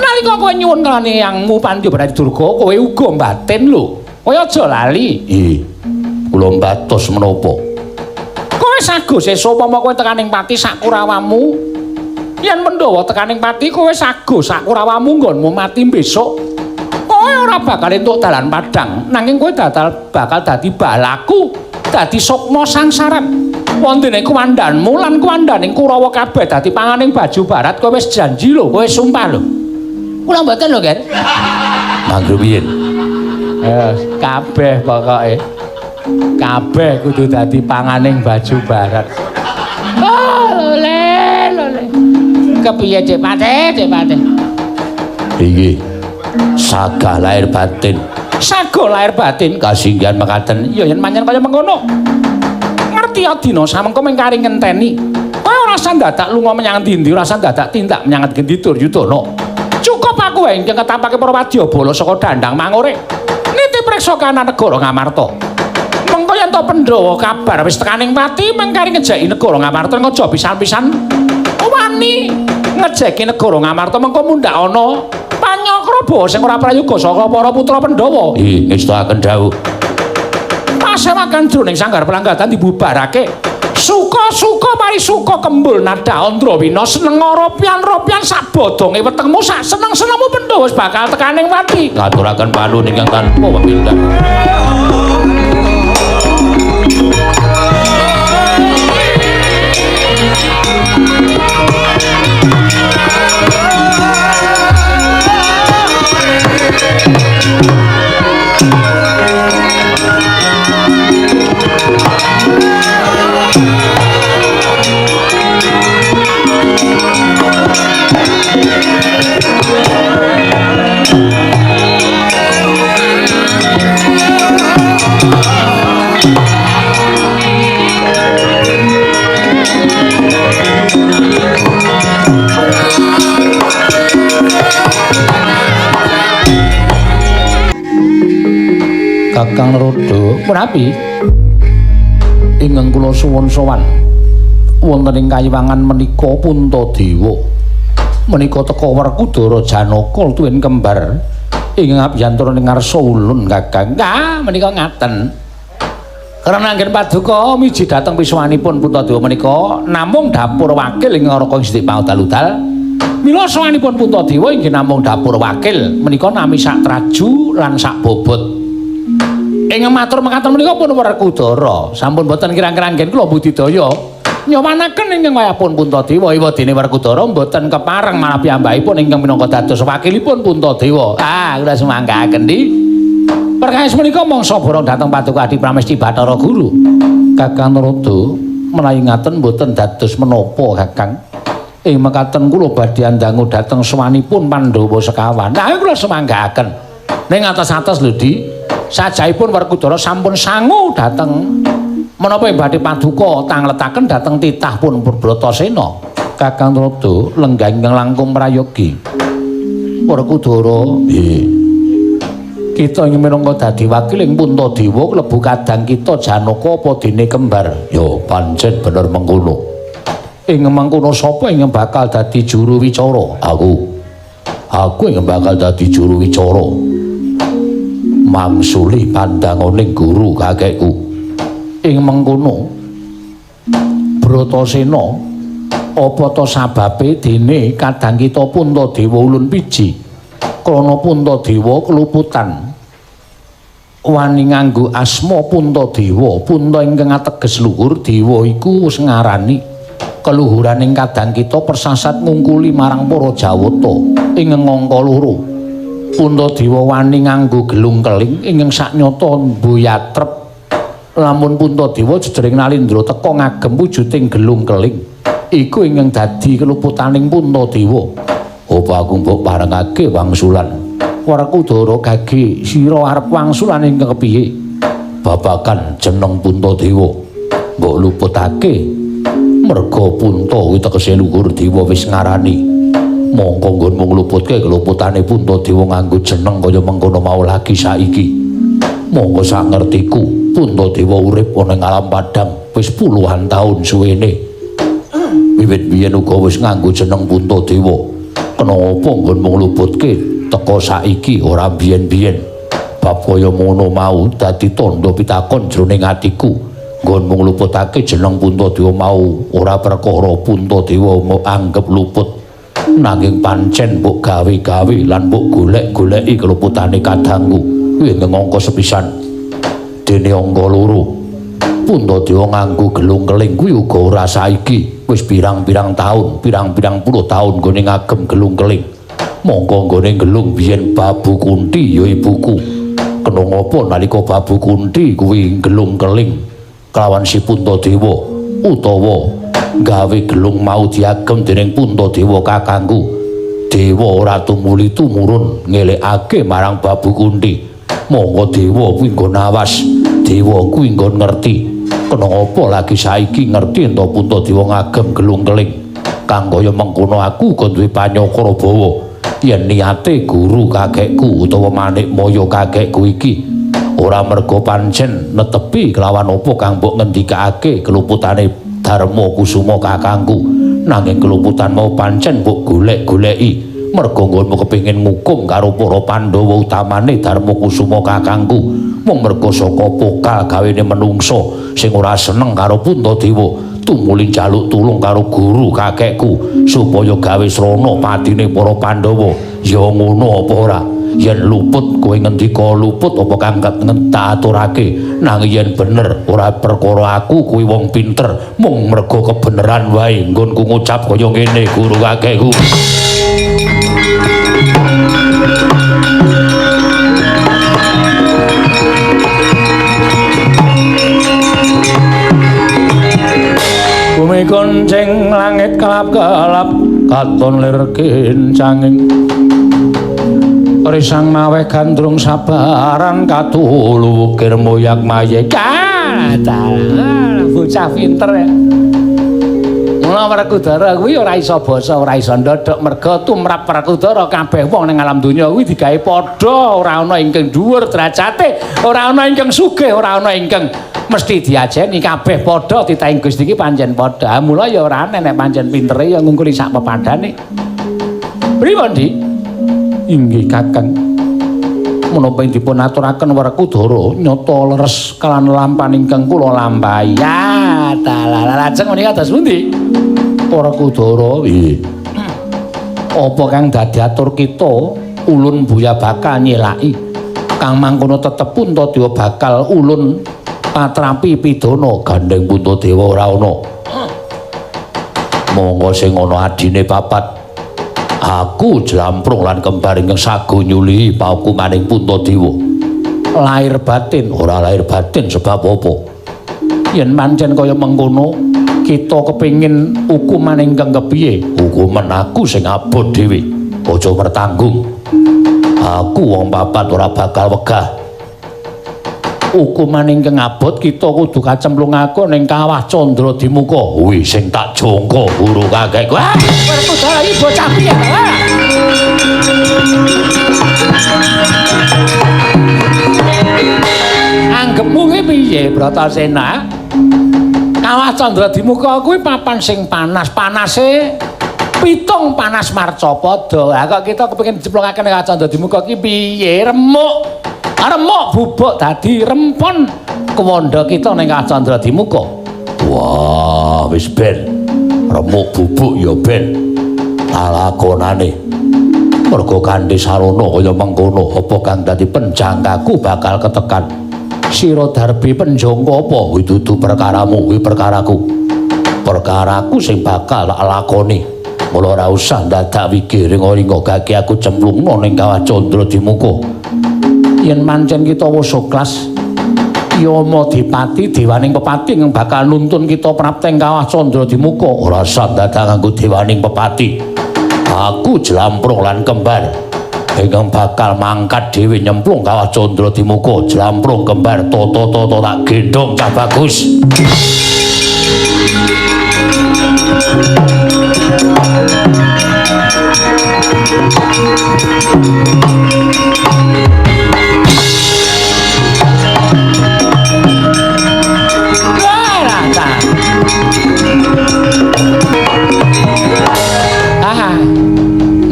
Nalika kowe nyuwun kalane Yangmu Pandya Betari Durga kowe uga mbatin lho. Kowe aja lali. Ih. Kula mbatos menapa? Kowe sago sesuk upama kowe tekaning pati sak kurawamu. Yen Pandhawa tekaning pati kowe sago sak kurawamu nggonmu mati besok. Kowe ora bakal entuk dalan padhang, nanging kowe bakal dadi balaku, dadi sukma sangsaran. Wondene kuwandanmu lan kuwandaning Kurawa kabeh dadi panganing baju barat, kowe wis janji lho, kowe sumpah lho. Kula mboten lho, Ger. Mangga piye? Kabeh pokoke. Kabeh kudu dadi panganing baju barat. Oh, lole, lole. Kepiye Cek Pate, Cek Pate? Inggih. Sagah lahir batin. Sagah lahir batin kasinggihan mekaten. Ya yen pancen kaya mengkono. Ngerti ya dina samengko mengkari ngenteni. Kowe ora usah dadak lunga menyang ndi-ndi, ora usah dadak tindak menyang ngendi Duryudana. Cukup aku wae ingkang ketapake para wadyabala saka dandang mangure. Niti priksa kanan negara Ngamarta. Mengko yen to Pandhawa kabar wis tekaning pati mengkari ngejeki negara Ngamarta aja pisan-pisan wani ngejeki negara Ngamarta mengko mundhak ana panyakrabawa sing ora prayoga saka para putra Pandhawa. Ih, ngestakaken dawuh. Pasewakan jroning sanggar pelanggatan dibubarake. Suka-suka parisuka kembul nada Andrawina seneng ropyan-ropyan sak bodonge wetengmu sak seneng-senengmu Pandhawa wis bakal tekaning pati. Ngaturaken panuwun ingkang tanpa pepindhan. Kakang Naroda punapi ingkang kula suwun sowan wonten ing kayiwangan menika Puntadewa menika teka Werkudara Janaka tuwin kembar ingkang abiyantara ing ngarsa ulun Kakang. Ah menika ngaten. Karena anggen paduka miji dhateng pisuwanipun Puntadewa menika namung dapur wakil ing Naraka ing sithik paudal-udal. Mila sowanipun Puntadewa inggih namung dapur wakil menika nami sak traju lan sak bobot. Ing matur mekaten menika pun Werkudara sampun boten kirang-kirang anggen kula budidaya nyowanaken ingkang wayahipun Puntadewa iwadene Werkudara mboten kepareng malah piyambakipun ingkang minangka dados wakilipun Puntadewa. Ah kula sumanggaken di. Perkawis menika mangsa borong dhateng Paduka Adi Pramesti Bathara Guru. Kakang Narada menawi ngaten mboten dados menapa Kakang. Ing mekaten kula badhe andangu dhateng sowanipun Pandhawa sekawan. Nah kula semanggaaken. Ning atas-atas lho Di, sajaipun Werkudara sampun sangu dhateng menapa ing badhe paduka tangletaken dhateng titah pun Bratasena. Kakang Narada lenggah ingkang langkung prayogi. Werkudara, nggih. Kita ing minangka dadi wakiling Puntadewa klebu kadang kita Janaka apa dene kembar. Ya pancen bener mengkono. Ing mengkono sapa ingkang bakal dadi juru wicara? Aku. Aku ingkang bakal dadi juru wicara. Mangsuli pandanganing guru kakekku. Ing mengkono Bratasena apa ta sababe dene kadang kita Puntadewa ulun piji krana Puntadewa keluputan wani nganggo asma Puntadewa. Punta ingkang ateges luhur, dewa iku wis ngarani keluhuraning kadang kita persasat ngungkuli marang para Jawata ing angka loro. Puntadewa wani nganggo gelung keling ingkang saknyata mbuyatrep. Lamun Puntadewa jejering nalindra teka ngagem wujuding gelung keling iku ingkang dadi keluputaning Puntadewa. Apa aku mbok parengake wangsulan? Werkudara gage sira arep wangsulan ingkang kepiye? Babagan jeneng Puntadewa mbok luputake merga Punta kuwi tegese luhur, dewa wis ngarani. Mongko nggonmu ngluputke keluputane Puntadewa nganggo jeneng kaya mengkono mau lagi saiki. Monggo sak ngertiku Puntadewa urip ana ing alam padang wis puluhan taun suwene. Wiwit biyen uga wis nganggo jeneng Puntadewa. Kena apa nggonmu ngluputke teka saiki ora biyen-biyen? Bab kaya ngono mau dadi tandha pitakon jroning atiku. Nggonmu ngluputake jeneng Puntadewa mau ora perkara Puntadewa mbok anggep luput, nanging pancen mbok gawe-gawe lan mbok golek-goleki keluputane kadangku. Kuwi ngangka sepisan. Dene angka loro, Puntadewa nganggo gelung keling kuwi uga ora saiki, wis pirang-pirang taun, pirang-pirang puluh taun nggone ngagem gelung keling. Mongko nggone gelung biyen Babu Kunti ya ibuku. Kena ngapa nalika Babu Kunti kuwi gelung keling kelawan si Puntadewa utawa gawe gelung mau diagem dening Puntadewa kakangku. Dewa ora tumuli tumurun ngelekake marang Babu Kunti. Monggo dewa kuwi nggon awas, dewa kuwi nggon ngerti. Kena apa lagi saiki ngerti ento Puntadewa ngagem gelung keling. Kang kaya mengkono aku uga duwe panyakara bawa yen niate guru kakekku utawa manik moyo kakekku iki ora merga pancen netepi kelawan apa kang mbok ngendikake keluputane Darma Kusuma kakangku, nanging keluputan mau pancen mbok golek-goleki merga nggonmu kepengin ngukum karo para Pandhawa utamane Darma Kusuma kakangku. Mung merga saka pokal gawene menungsa sing ora seneng karo Puntadewa tumuli njaluk tulung karo guru kakekku supaya gawe srana patine para Pandhawa. Ya ngono apa ora? Yen luput kowe ngendika luput apa kang aturake, nanging yen bener ora perkara aku kuwi wong pinter, mung merga kebeneran wae nggonku ngucap kaya ngene guru kakekku. Bumi konceng langit kelap-kelap katon lir kincanging risang maweh gandrung sabaran katulu wukir moyak mayek. Bocah pinter ya. Mula Werkudara kuwi ora iso basa, ora iso ndodhok merga tumrap Werkudara kabeh wong ning alam donya kuwi digawe padha, ora ana ingkang dhuwur derajate, ora ana ingkang sugih, ora ana ingkang mesti diajeni, kabeh padha titahing Gusti iki pancen padha. Mula ya ora aneh nek pancen pintere ya ngungkuli sak pepadane. Pripun, Dik? Inggih, Kakang. Menapa dipun aturaken Werkudara nyata leres kalan lampahan ingkang kula lampahi. Ya, dalah lajeng menika dados pundi? Werkudara, nggih. Apa kang dadi atur kita ulun buya bakal nyelaki. Kang mangkono tetep Puntadewa bakal ulun patrapi pidana gandeng Puntadewa ora ana. Monggo sing ana adine papat. Aku jlamprung lan kembar ingkang sago nyulihi paukumaning Puntadewa. Lahir batin, ora lahir batin sebab apa? Yen pancen kaya mengkono, kita kepengin hukuman ingkang kepiye? Hukuman aku sing abot dhewe. Aja mertanggung. Aku wong papat ora bakal wegah. Hukuman ingkang abot kita kudu kacemplungake ning Kawah Candra Dimuka. Kuwi sing tak jangka guru kakekku. Ah, Werkudara iki bocah piye to? Anggepmu ki piye Bratasena? Kawah Candra Dimuka kuwi papan sing panas, panase pitung panas marcapada. Lah kok kita kepengin diceplokake ning Kawah Candra Dimuka ki piye? Remuk. Remuk bubuk dadi rempon kewanda kita ning Kawah Candra Dimuka. Wah, wis ben. Remuk bubuk ya ben. Lakonane. Mergo kanthi sarana kaya mengkono apa kang dadi penjangkaku bakal ketekan. Sira darbi penjangka apa? Kuwi dudu perkaramu, kuwi perkaraku. Perkaraku sing bakal tak lakoni. Mula ora usah dadak wigih ringa-ringa gage aku cemplungno ning Kawah Candra Dimuka. Yen pancen kita wis ikhlas, Yama Dipati dewaning pepati ingkang bakal nuntun kita prapteng Kawah Candra Dimuka. Ora usah dadak nganggo dewaning pepati. Aku Jlamprong lan kembar ingkang bakal mangkat dhewe nyemplung Kawah Candra Dimuka. Jlamprong kembar toto-toto tak gendhong cah bagus.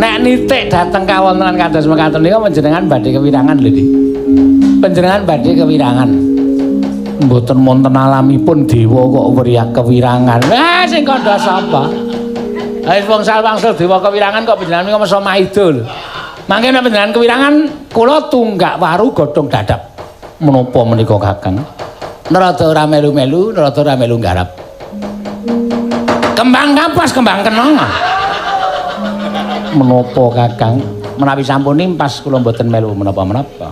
Nek nitik dateng kawontenan kados mekaten nika panjenengan badhe kewirangan lho niki. Panjenengan badhe kewirangan. Mboten wonten alamipun dewa kok wriyak kewirangan. Wah sing kandha sapa? Ha wis wong salwangsul dewa kewirangan kok panjenengan nika mesa maida lho. Mangke nek panjenengan kewirangan kula tunggak waru godhong dadap. Menapa menika Kakang? Nerada ora melu-melu, nerada ora melu nggarap. Kembang kapas, kembang kenanga. Menapa Kakang? Menawi sampun nimpas kula mboten melu menapa-menapa.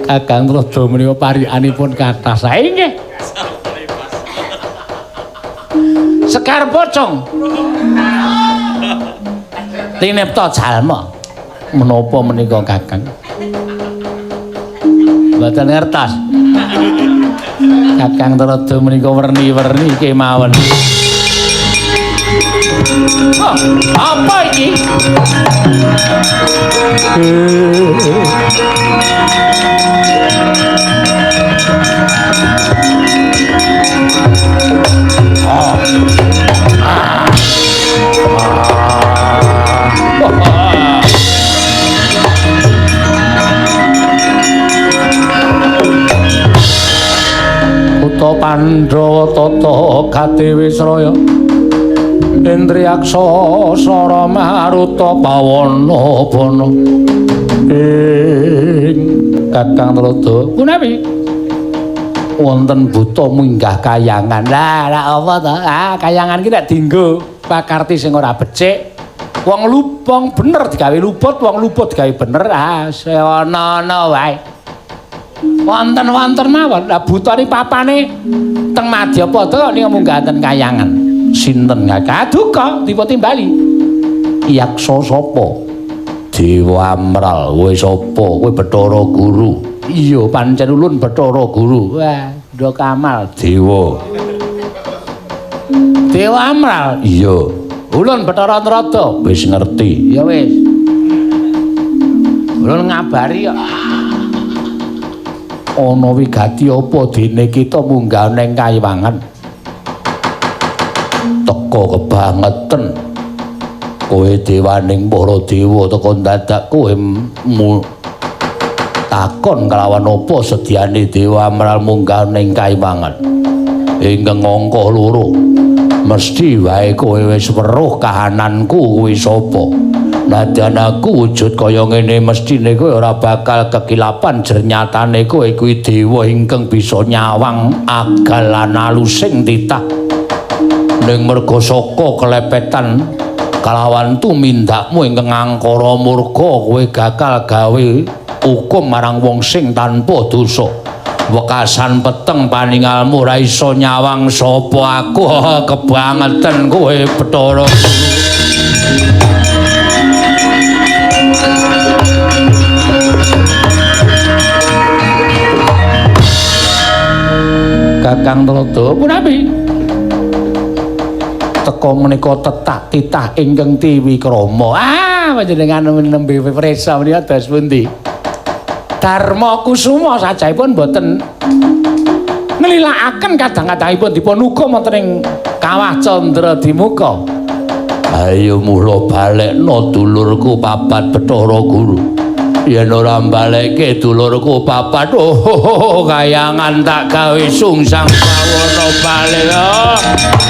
Kakang Trada menika parikanipun kathah. Sae nggih. Sekar pocong. Tinipta jalma. Menapa menika Kakang? Mboten ngertos. Kakang Trada menika werni-werni kemawon. Oh, apa iki? Kutha Pandhawa tata kadewi sraya Indriyaksa sara maruta pawana bana ing Kakang Trada punawi wonten buta munggah kayangan. Lah lha apa to? Ah kayangan ki nek dienggo pakarti sing ora becik, wong lupong bener digawe luput, wong luput digawe bener, ah ana-ana wae. Wonten-wonten mawon. Lah butane papane teng Madyapada kok nika munggah ten kayangan. Sinten Kakang? Duka tipe timbali. Yaksa sapa? Dewa Amral. Kowe sapa? Kowe Bathara Guru. Iya, pancen ulun Bathara Guru. Wah, Ndha Kamal dewa. Dewa Amral. Iya. Ulun Bathara Trada. Wis ngerti. Ya wis. Ulun ngabari kok. Ana wigati apa dene kita munggah ning kayiwangan? Teka kebangeten. Kowe dewaning para dewa teka dadak kowe takon kelawan apa sediane Dewa Amral munggah ning kayiwangan? Ingkang angka loro. Mesti wae kowe wis weruh kahananku kuwi sapa. Nadyan aku wujud kaya ngene mestine kowe ora bakal kekilapan jernyatane kowe kuwi dewa ingkang bisa nyawang agal lan alusing titah. Ning merga saka kelepetan Kalawan tumindakmu ingkang angkara murka kowe gagal gawe hukum marang wong sing tanpa dosa. Wekasan peteng paningalmu ora iso nyawang sapa aku. Kebangeten kowe Bathara. Kakang Tuladha punapi teka menika tetak titah ingkang tiwikrama. Ah, panjenengan nembe prisa menika dados pundi? Darma Kusuma sajahipun boten nglilakaken kadang-kadangipun dipun hukum wonten ing Kawah Candra Dimuka. Ayo mula balekno dulurku papat Bathara Guru. Yen ora mbalekke dulurku papat, oh kayangan tak gawe sungsang bawana balik.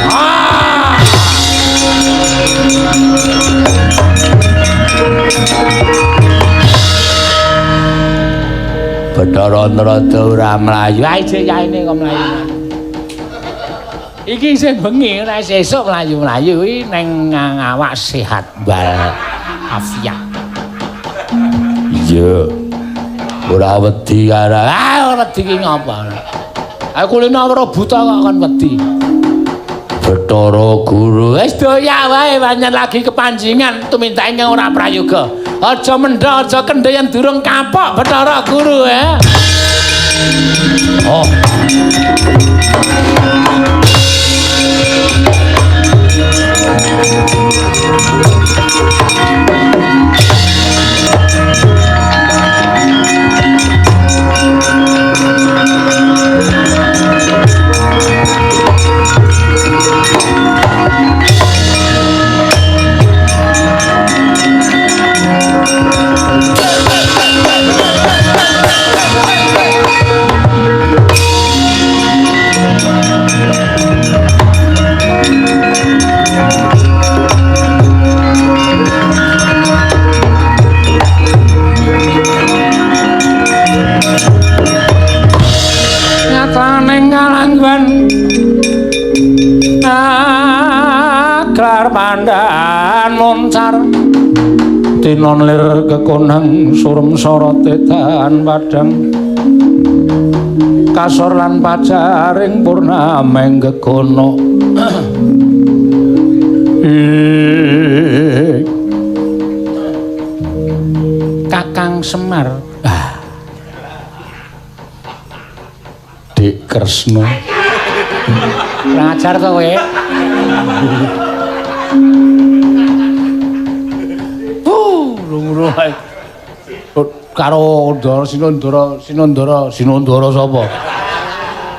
Ah! Bathara Narada ora mlayu. Ae jek yaene kok mlayu. Iki isih bengi, ora sesuk mlayu-mlayu iki neng awak sehat wal afiat. Iya. Ora wedi karo. Ah, ora wedi ki ngapa? Aku kulino weruh buta kok kon wedi. Bathara Guru, wis doya wae pancen lagi kepanjingan tumindak ingkang ora prayoga. Aja mendha, aja kendhe yen durung kapok Bathara Guru ya. Oh. Nyataning kalanggan aglar pandhan moncar tinon lir kekonang surem sorote dan padang kasor lan pajaring purnameng gegono. Kakang Semar. Ah. Dik Kresna. Kurang ajar to kowe. Lungguh ae. Karo Ndara Sinandara, Sinandara, Sinandara sapa?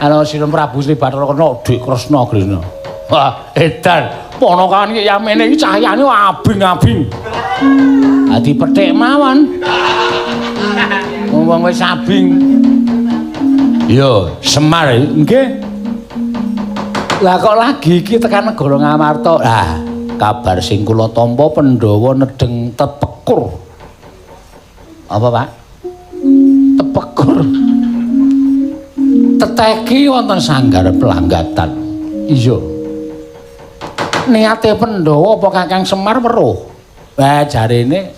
Ana Sinun Prabu Sri Bathara Kena Dik Kresna Kresna. Wah, edan. Ponakan iki yamene iki cahyane abing-abing. Ha dipethik mawon. Wong wis abing. Yo, Semar nggih. Lah kok lagi iki tekan negara Ngamarta. Lah, kabar sing kula tampa Pandhawa nedeng tepekur. Apa, Pak? Tepekur. Teteki wonten sanggar pelanggatan. Iya. Niate Pandhawa apa Kakang Semar weruh? Lah jarene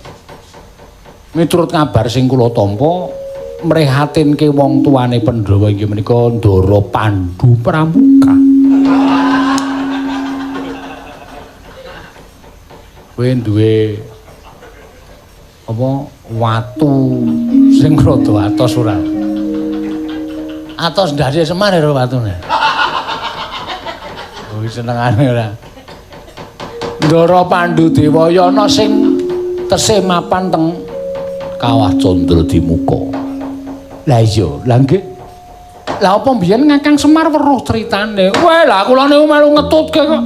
miturut kabar sing kula tampa mrihatinke wong tuane Pandhawa inggih menika Ndara Pandu Pramuka. Kowe duwe apa watu sing rada atos ora? Atos ndase Semar ora watune. Oh senengane ora. Ndara Pandu Dewayana sing tesih mapan teng Kawah Candra Dimuka. Lah iya, lah nggih. Lah apa mbiyen Kakang Semar weruh critane? Weh, lah kula niku melu ngetutke kok.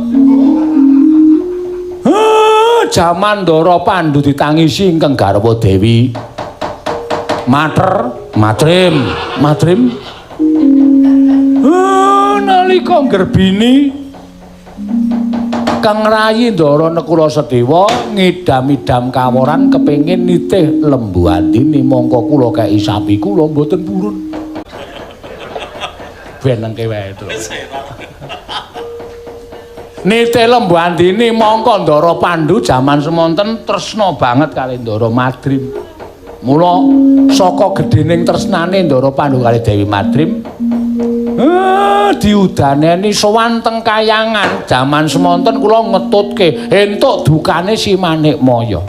Jaman Ndara Pandu ditangisi ingkang garwa Dewi Mater, Matrim, Matrim. Nalika nggerbini Kang Rayi Ndara Nekula Sedewa ngidam-idam kaworan kepengin nitih Lembu Andini mongko kula kei sapi kula mboten purun. Ben nengke wae to. Nite Lembu Andini mongko Ndara Pandu jaman semonten tresna banget kali Ndara Madrim. Mula saka gedhening tresnane Ndara Pandu kali Dewi Madrim, diudaneni sowan teng kayangan. Jaman semonten kula ngetutke entuk dukane si Manikmaya.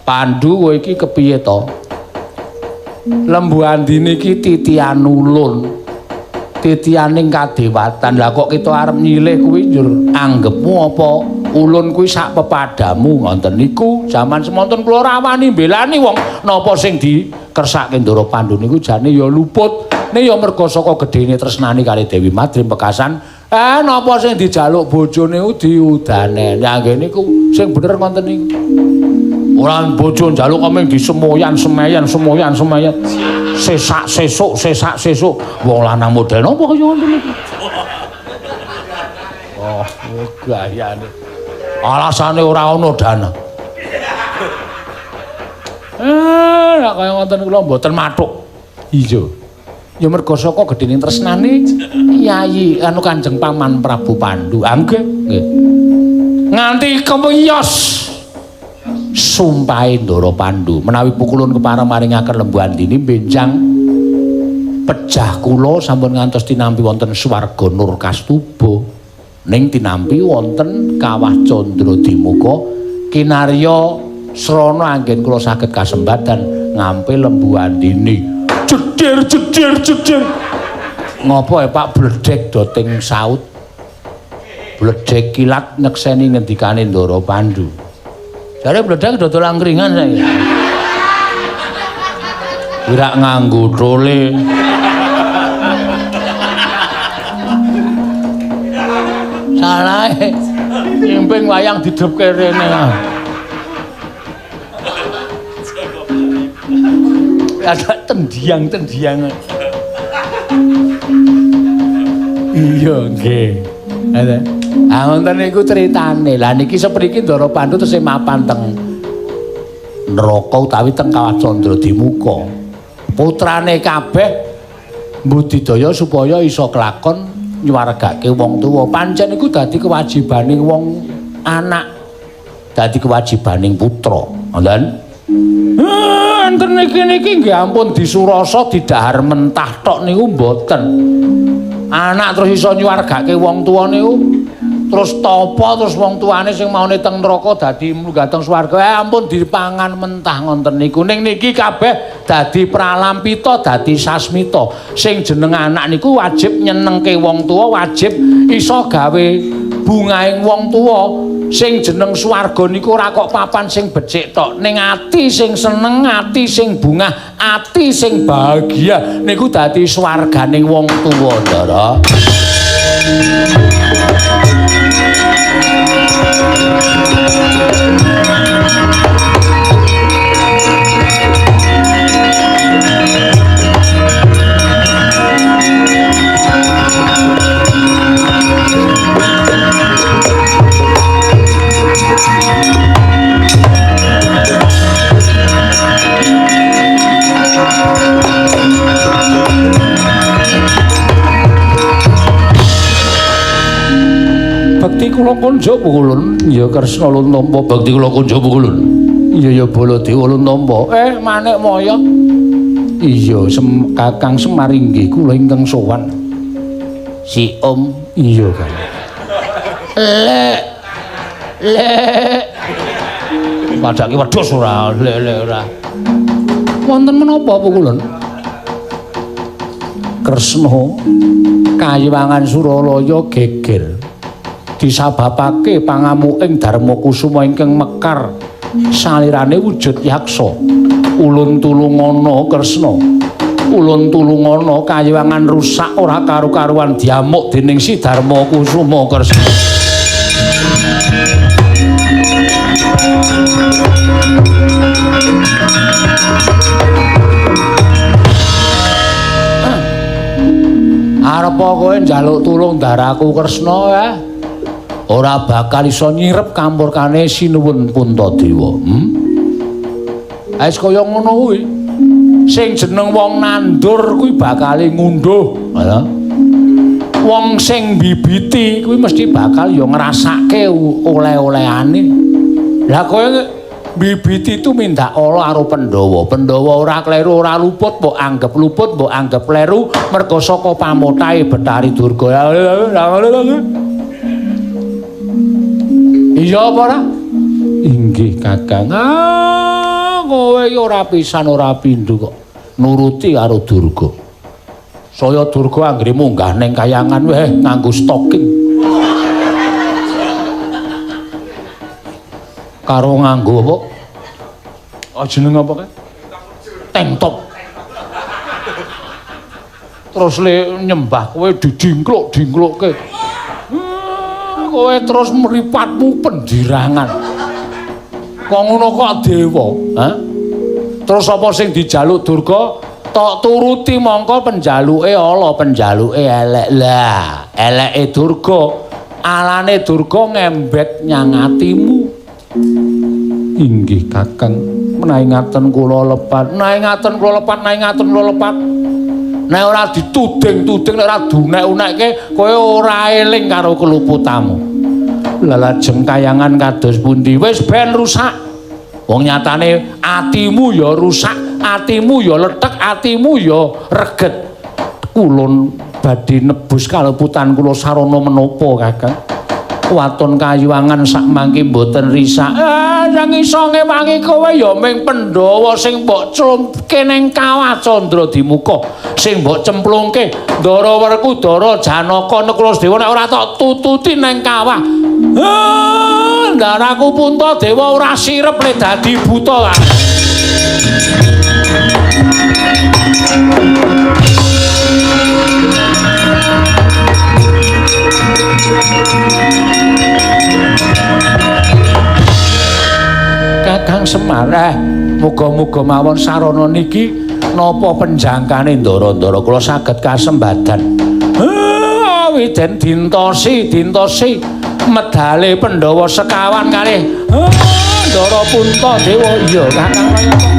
Pandu kowe iki kepiye to? Lembu Andini iki titian ulun. Titianing kadewatan. Lah kok kita arep nyilih kuwi njur anggepmu apa ulun kuwi sak pepadamu ngoten niku. Jaman semonten kula ora wani mbelani wong napa sing dikersake Ndara Pandu niku jane ya luput. Ne ya merga saka gedhene tresnane kali Dewi Madrim pekasan, napa sing dijaluk bojone niku diudane. Lah nggih niku sing bener ngoten niku. Ora bojo njaluk kok mung disemoyan semeyan semoyan semeyan. Sesak sesuk sesak sesuk wong lanang model napa kaya ngoten niku. Oh, gayane. Alasane ora ana dana. Nek kaya ngoten kula mboten mathuk. Iya. Ya merga saka gedhening tresnane Yayi anu Kanjeng Paman Prabu Pandu. Ah nggih, nggih. Nganti kewiyos sumpahe Ndara Pandu menawi pukulun kepareng maringaken Lembu Andini benjang pejah kula sampun ngantos tinampi wonten swarga Nur Kastuba ning tinampi wonten Kawah Candra Dimuka kinarya srana anggen kula saged kasembadan ngampe Lembu Andini. Jedir jedir jedir. Ngopo ya Pak bledek doting saut. Bledek kilat nyekseni ngendikane Ndara Pandu. Jare bledek dodol angkringan saiki. Ora nganggo tole. Salah. Nyimping wayang didhepke rene. Ada tendiang-tendiang. Iya nggih. Ah wonten niku critane. Lah niki sepriki Ndara Pandu tesih mapan teng neraka utawi teng Kawah Candra Dimuka. Putrane kabeh mbudidaya supaya iso kelakon nyuwargake wong tuwa. Pancen iku dadi kewajibaning wong anak, dadi kewajibaning putra. Ngoten. Enten niki niki nggih ampun disurasa didahar mentah tok niku mboten. Anak terus iso nyuwargake wong tuwa niku terus tapa terus wong tuane sing maune teng neraka dadi mlunggah teng swarga. Ampun dipangan mentah ngonten niku. Ning niki kabeh dadi pralampita, dadi sasmita. Sing jeneng anak niku wajib nyenengke wong tuwa, wajib iso gawe bungahing wong tuwa. Sing jeneng swarga niku ora kok papan sing becik tok, ning ati sing seneng, ati sing bungah, ati sing bahagia niku dadi swarganing wong tuwa, Ndara. Bekti kula kunjuk pukulun, ya Kresna ulun tampa. Bekti kula kunjuk pukulun. Iya ya Baladewa ulun tampa. Manikmaya. Iya, Kakang Semar inggih kula ingkang sowan. Si Om, iya Kang. Lek. Lek. Padake wedhus ora, lek ora. Wonten menapa pukulun? Kresna kayiwangan Suralaya geger. Disababake pangamuking Darma Kusuma ingkang mekar salirane wujud yaksa. Ulun tulungana Kresna. Ulun tulungana kayiwangan rusak ora karu-karuan diamuk dening si Darma Kusuma Kresna. Arep kowe njaluk tulung daraku Kresna ya? Ora bakal iso nyirep kampurkane Sinuwun Puntadewa. Wis kaya ngono kuwi. Sing jeneng wong nandur kuwi bakale ngunduh, ngono. Wong sing mbibiti kuwi mesti bakal ya ngrasake oleh-olehane. Lah kowe mbibiti itu mindak ala karo Pandhawa. Pandhawa ora kleru, ora luput, mbok anggap luput, mbok anggap kleru merga saka pamotahe Bathari Durga. Iya apa ora? Inggih Kakang. Ah, kowe iki ora pisan ora pindho kok nuruti karo Durga. Saya Durga anggere munggah ning kayangan weh nganggo stocking. Karo nganggo apa? Oh, jeneng apa kae? Tank top. Terus le nyembah kowe didingkluk-dingklukke. Kowe terus mripatmu pendirangan. Kok ngono kok dewa, ha? Terus apa sing dijaluk Durga? Tok turuti mongko penjaluke ala, penjaluke elek. Lah, eleke Durga, alane Durga ngembet nyang atimu. Inggih Kakang, menawi ngaten kula lepat, menawi ngaten kula lepat, menawi ngaten kula lepat. Nek ora dituding-tuding, nek ora dunek-unekke, kowe ora eling karo keluputamu. Lah lajeng kayangan kados pundi? Wis ben rusak. Wong nyatane atimu ya rusak, atimu ya lethek, atimu ya reget. Kulon badhe nebus kaluputan kula sarana menapa, Kakang? Waton kayuwangan sak mangke mboten risak. Ah, yang iso ngewangi kowe ya ming Pandhawa sing mbok clumke ning kawah Candra Dimuka, sing mbok cemplungke Ndara Werkudara Janaka Nakula Sadewa nek ora tok tututi ning kawah. Ah, ndaraku Puntadewa ora sirep le dadi buta. Kakang Semar, muga-muga mawon sarana niki napa penjangkane ndara-ndara kula saged kasembadan. Widen dintosi, dintosi medale Pandhawa sekawan kalih Ndara Puntadewa. Iya, Kakang kaya apa?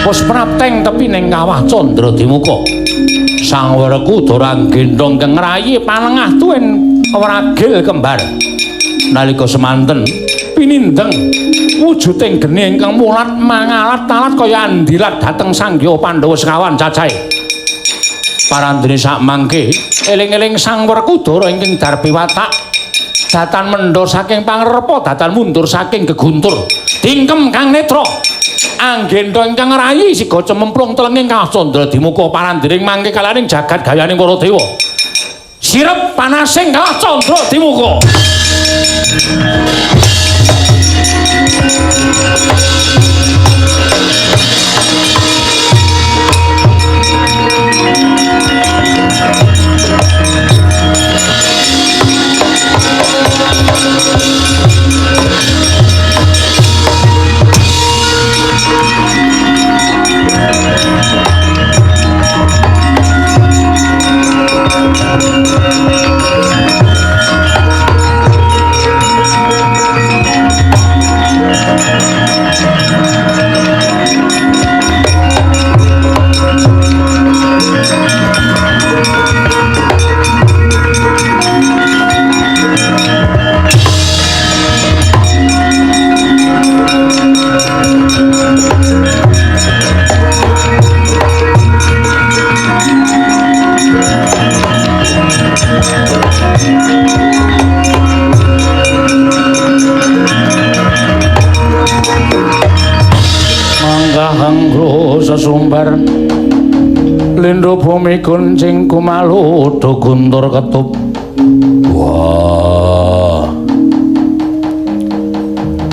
Wis prapteng tepi ning kawah Candra Dimuka. Sang Werkudara gendhong kang ngrayi panengah tuwin wragil kembar. Nalika semanten pinindeng wujuding geni ingkang mulat mangalat-alat kaya andilat dhateng Sanghyang Pandhawa sekawan cacahe. Parandene sak mangke eling-eling Sang Werkudara ingkang darbi watak datan mendha saking pangrepa, datan mundur saking geguntur. Dingkem kang netra anggendha ingkang ngrayi siga cememplung telenging kawah Candra Dimuka. Parandene mangke kalaning jagat gayaning para dewa. Sirep panasing kawah Candra Dimuka. Sesumbar lindho bumi kuncing kumaludo guntur ketup. Wah,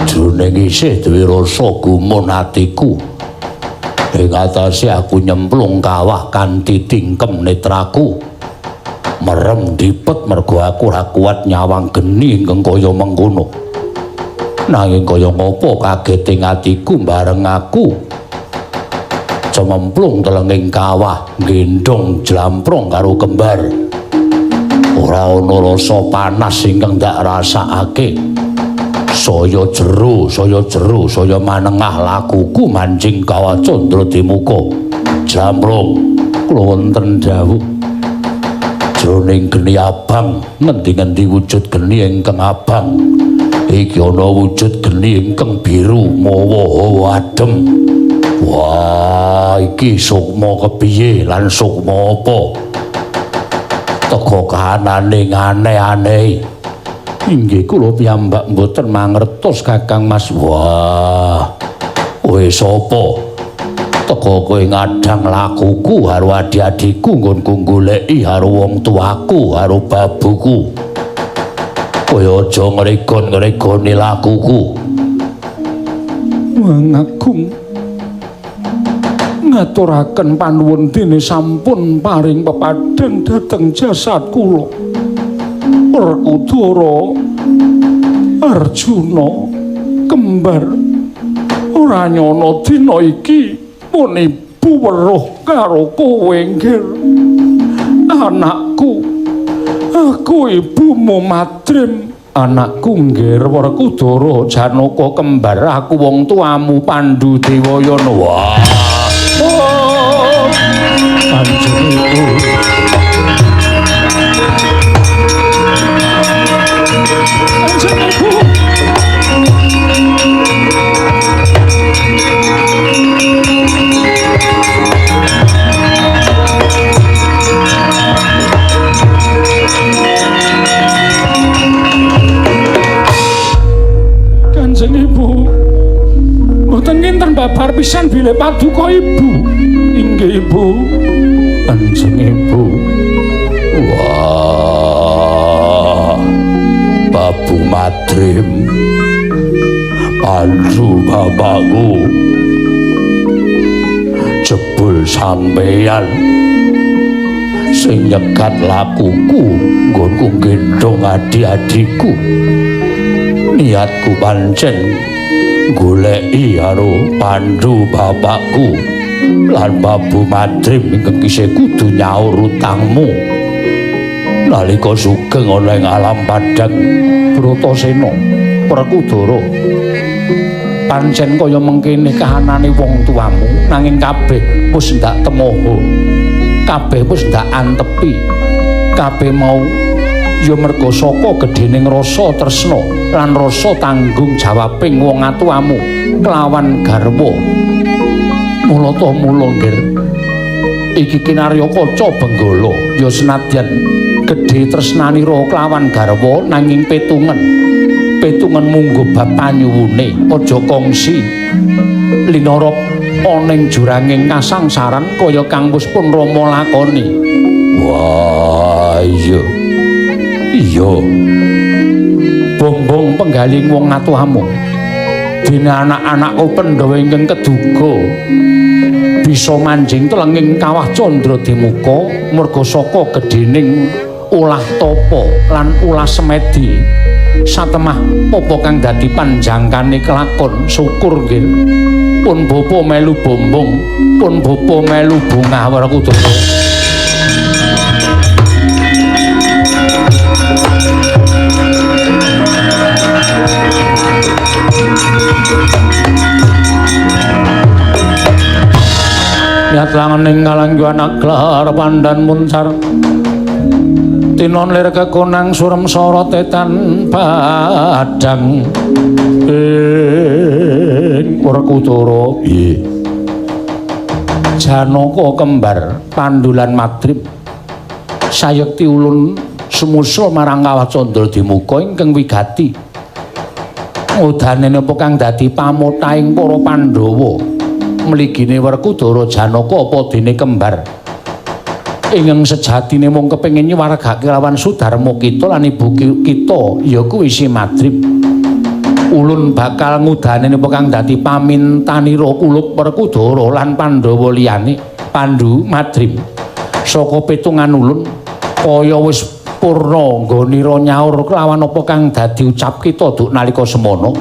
jroning isih duwe rasa gumun atiku. Ing atase aku nyemplung kawah kanthi tingkem netraku. Merem dipet mergo aku ora kuat nyawang geni ingkang kaya mengkono. Nanging kaya ngopo kageting atiku bareng aku cememplung telenging kawah gendhong jlamprong karo kembar. Ora ana rasa panas ingkang ndak rasakake. Saya jero, saya jero, saya manengah lakuku mancing kawah Candra Dimuka. Jlamprong kula wonten dawuh. Jroning geni abang, ngendi-ngendi wujud geni ingkang abang. Iki ana wujud geni ingkang biru mawa hawa adem. Wah, iki sukma kepiye lan sukma apa? Teka kahanane aneh-aneh. Inggih kula piyambak mboten mangertos Kakang Mas. Wah, kowe sapa? Teka kowe ngadang lakuku karo adi-adiku nggonku goleki karo wong tuaku karo babuku. Kowe aja ngregon-ngregoni lakuku. Mangagung ngaturaken panuwun dene sampun paring pepadhang dhateng jasad kula. Werkudara Arjuna kembar ora nyono dina iki pun ibu weruh karo kowe nggir. Anakku, aku ibumu Madrim. Anakku nggir Werkudara Janaka kembar, aku wong tuamu Pandu Dewayana. Wah. Oh, Kanjeng Ibu. Kanjeng Ibu. Kanjeng Ibu. Mboten kinten babar pisan bilih paduka Ibu. Inggih Ibu. Kanjeng Ibu. Wah. Babu Madrim. Pandu bapakku. Jebul sampeyan sing nyegat lakuku nggonku gendhong adi-adiku. Niatku pancen goleki karo Pandu bapakku lan Babu Madrim ingkang isih kudu nyaur utangmu nalika sugeng ana ing alam padhang Bratasena. Werkudara, pancen kaya mengkene kahanane wong tuamu, nanging kabeh wis ndak temoho, kabeh wis ndak antepi, kabeh mau ya merga saka gedhening rasa tresna lan rasa tanggung jawabing wong atuamu kelawan garwa. Mula ta mula nggir, iki kinarya kaca Benggala ya senadyan gedhe tresnanira kelawan garwa, nanging petungen munggo bab panyuwune aja kongsi linarap ana ing juranging kasangsaran kaya kang wis pun Rama lakoni. Wah, iya. Iya. Bongbong penggaling wong atuamu. Dene anak-anakku Pandhawa ingkang keduga bisa manjing telenging kawah Candra Dimuka merga saka gedhening ulah tapa lan ulah semedi. Satemah apa kang dadi panjangkane kelakon syukur nggih. Pun bapa melu bombong, pun bapa melu bungah Werkudara. Niat langening kalanggu anak glar pandan muncar tinon lir kekonang surem sorot etan padang ing Werkudara. Piye? Janaka kembar Pandulan Madrim sayekti ulun sumusul marang kawah Candra Dimuka ingkang wigati. Udane napa kang dadi pamotaing para Pandhawa mligine Werkudara Janaka apa dene kembar ingkang sejatine mung kepengin nyuwargake lawan Sudarma kita lan ibu kita ya kuwi si Madrim. Ulun bakal ngudane napa kang dadi pamintanira kulup Werkudara lan Pandhawa liyane, Pandu Madrim. Saka pitungan ulun kaya wis purna nggonira nyaur kelawan apa kang dadi ucap kita duk nalika semana.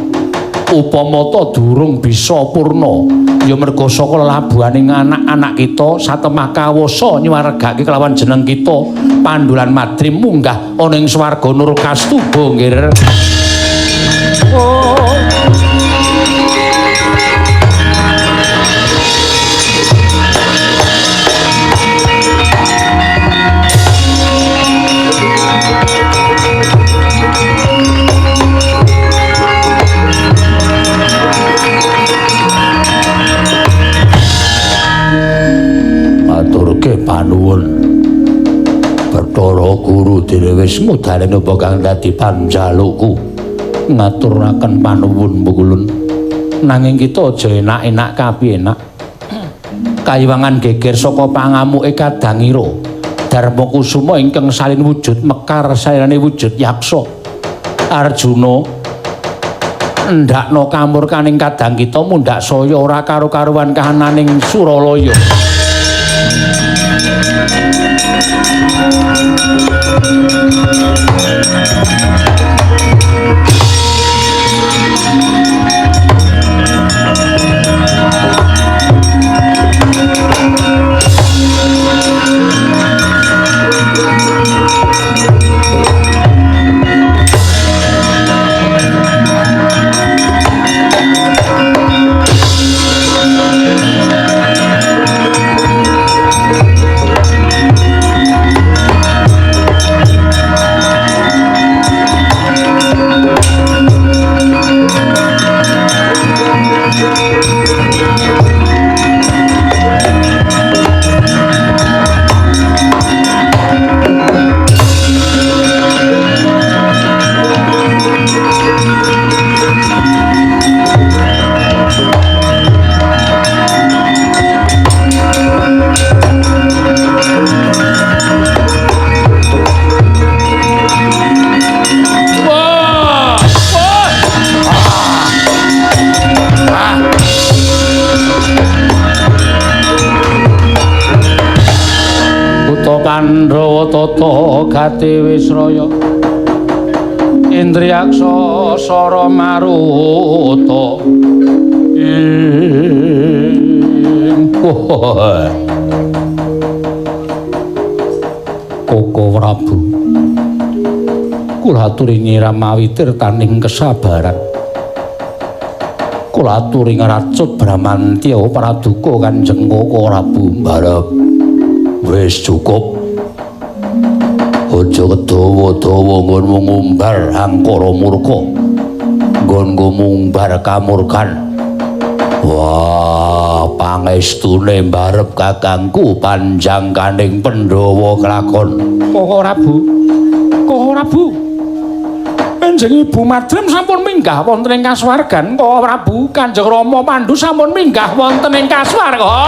Upama ta durung bisa purna ya merga saka lelabuhaning anak-anak kita satemah kawasa nyuwargake kelawan jeneng kita Pandu lan Madrim munggah ana ing swarga nur kastuba nggir. Oh. Maturke panuwun Bathara Guru dene wis ngudane napa kang dadi panjalukku. Ngaturaken panuwun Pukulun. Nanging kita aja enak-enak kapienak. Kayiwangan geger saka pangamuke Kadangira. Darma Kusuma ingkang salin wujud mekar sairane wujud yaksa. Arjuna ndakna kamurkaning kadang kita mundhak saya ora karo-karuan kahananing Suralaya. Pandhawa tata gati wisraya Indriyaksa sara maruta Koko Prabu kula aturi nyiram mawi tirtaning kesabaran, kula aturi ngracut Bramantya praduka Kanjeng Koko Prabu. Mbarep wis cukup, aja kedawa-dawa nggonmu ngumbar angkara murka, nggonku ngumbar kamurkan. Wah, pangestune mbarep kakangku panjang kaning Pandhawa kelakon. Koko Prabu, Koko Prabu, Kanjeng Ibu Madrim sampun minggah wonten ing kasuwargan. Koko Prabu, Kanjeng Rama Pandu sampun minggah wonten ing kasuwarga.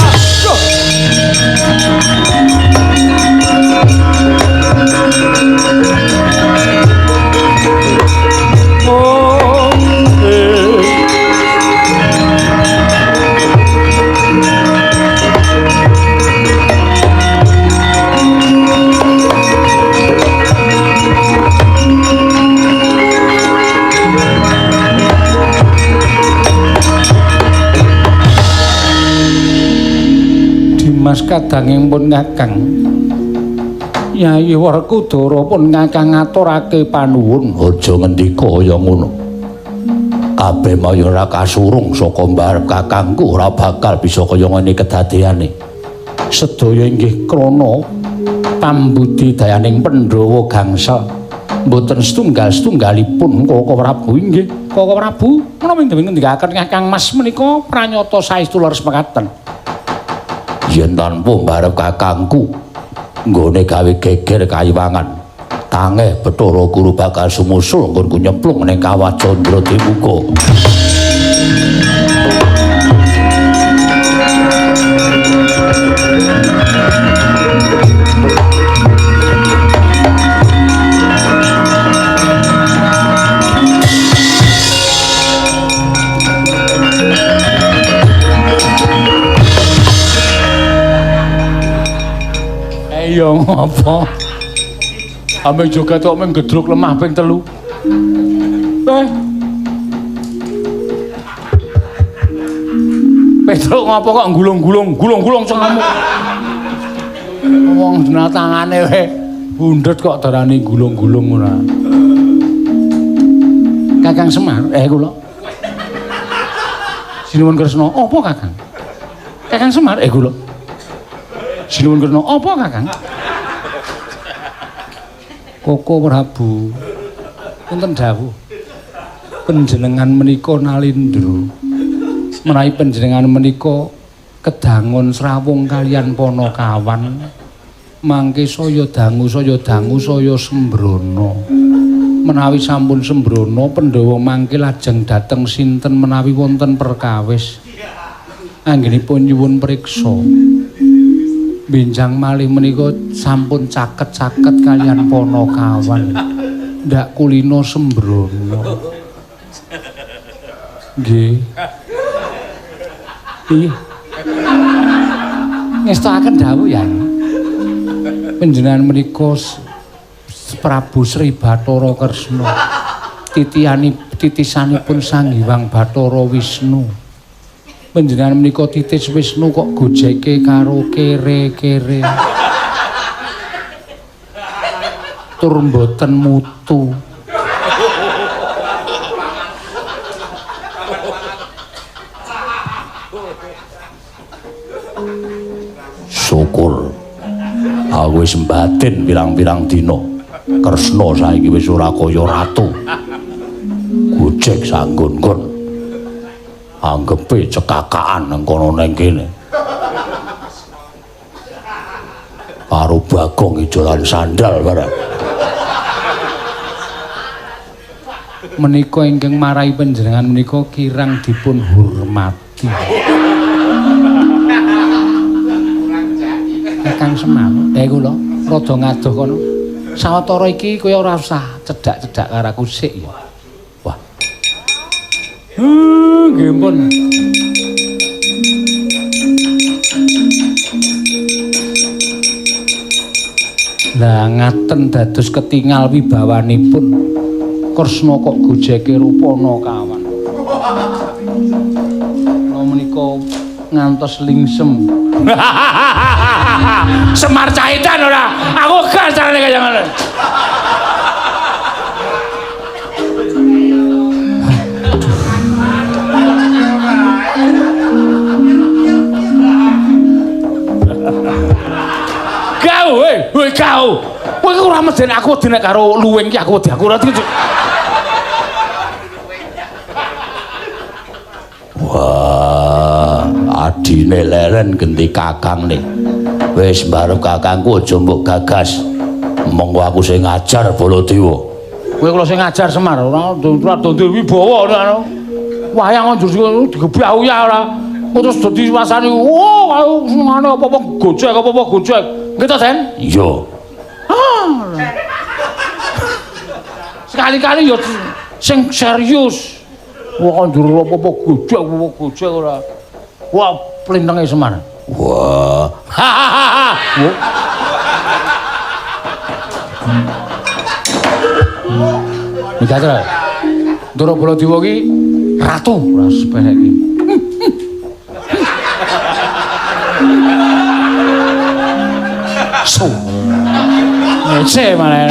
Dimas kadanging pun kakang Yayi Werkudara pun kakang ngaturake panuwun. Aja ngendika kaya ngono. Kabeh maya ora kasurung saka mbarep kakangku ora bakal bisa kaya ngene kedadeane. Sedaya inggih krana pambudidayaning Pandhawa gangsal. Mboten setunggal-setunggalipun Koko Prabu. Inggih Koko Prabu, menapa ngendikaken Kakang Mas menika pranyata saestu leres mekaten. Yen tanpa mbarep kakangku nggone gawe geger kayiwangan, tangeh Bathara Guru bakal sumusul nggonku nyemplung ning Kawah Candradimuka. Apa? Ame joget kok mung gedruk lemah ping 3. Eh. Petruk ngopo kok gulung-gulung, gulung-gulung cengamuk. Wong tangane wae bundhet kok darani gulung-gulung ora. Kakang Semar, kula. Sinuwun Kresna, apa Kakang? Kakang Semar, kula. Sinuwun Kresna, apa Kakang? Koko Prabu, punten dawuh. Panjenengan menika nalindra. Menawi panjenengan menika kedangon srawung kaliyan Panakawan, mangke saya dangu saya sembrono. Menawi sampun sembrono, Pandhawa mangke lajeng dhateng sinten menawi wonten perkawis. Anggenipun nyuwun priksa. Benjang malih menika sampun caket-caket kaliyan Panakawan. Ndak kulino sembrono. Nggih. Iya. Ngestokaken dawuh ya. Panjenengan menika Prabu Sri Bathara Kresna. Titisanipun Sang Hyang Bathara Wisnu. Panjenengan menika titis Wisnu kok gojeke karo kere-kere. Tur mboten mutu. Syukur aku wis mbatin pirang-pirang dina. Kresna saiki wis ora kaya ratu. Gojek sanggon-gon. Anggepe cekakaan nang kono nang kene. Karo Bagong ijolan sandal barang. Menika ingkang marai panjenengan menika kirang dipun hormati. Kakang Semar, kula rada ngadoh kono. Sawetara iki kowe ora usah cedhak-cedhak karo aku sik ya. Wah. Nggih pun. Lah ngaten dados ketingal wibawanipun Kresna kok gojeke rupana kawan. Kula menika ngantos lingsem. Semar Caitan ora. Aku gak carane kaya ngono. Kau, weh, kau. Kowe iki ora medeni aku wedi nek karo luwing iki aku wedi aku ora. Wah, adine leren genti kakangne. Wis mbarep kakangku aja mbok gagas. Monggo aku sing ngajar Baladewa. Kowe kula sing ngajar Semar, ora ora wibawa ora. Wayang njur digebyah uyah ora. Terus dadi rasane, oh, aku senengane apa-apa gojek, apa-apa gojek. Nggih to, Den? Iya. Sekali-kali ya sing serius. Wah, njur apa-apa gojek, apa-apa gojek ora. Wah, plintenge Semar. Wah. Hahaha. Migatra. Ndoro Baladewa ki ratu ora sepelek iki. So. Ngece malah.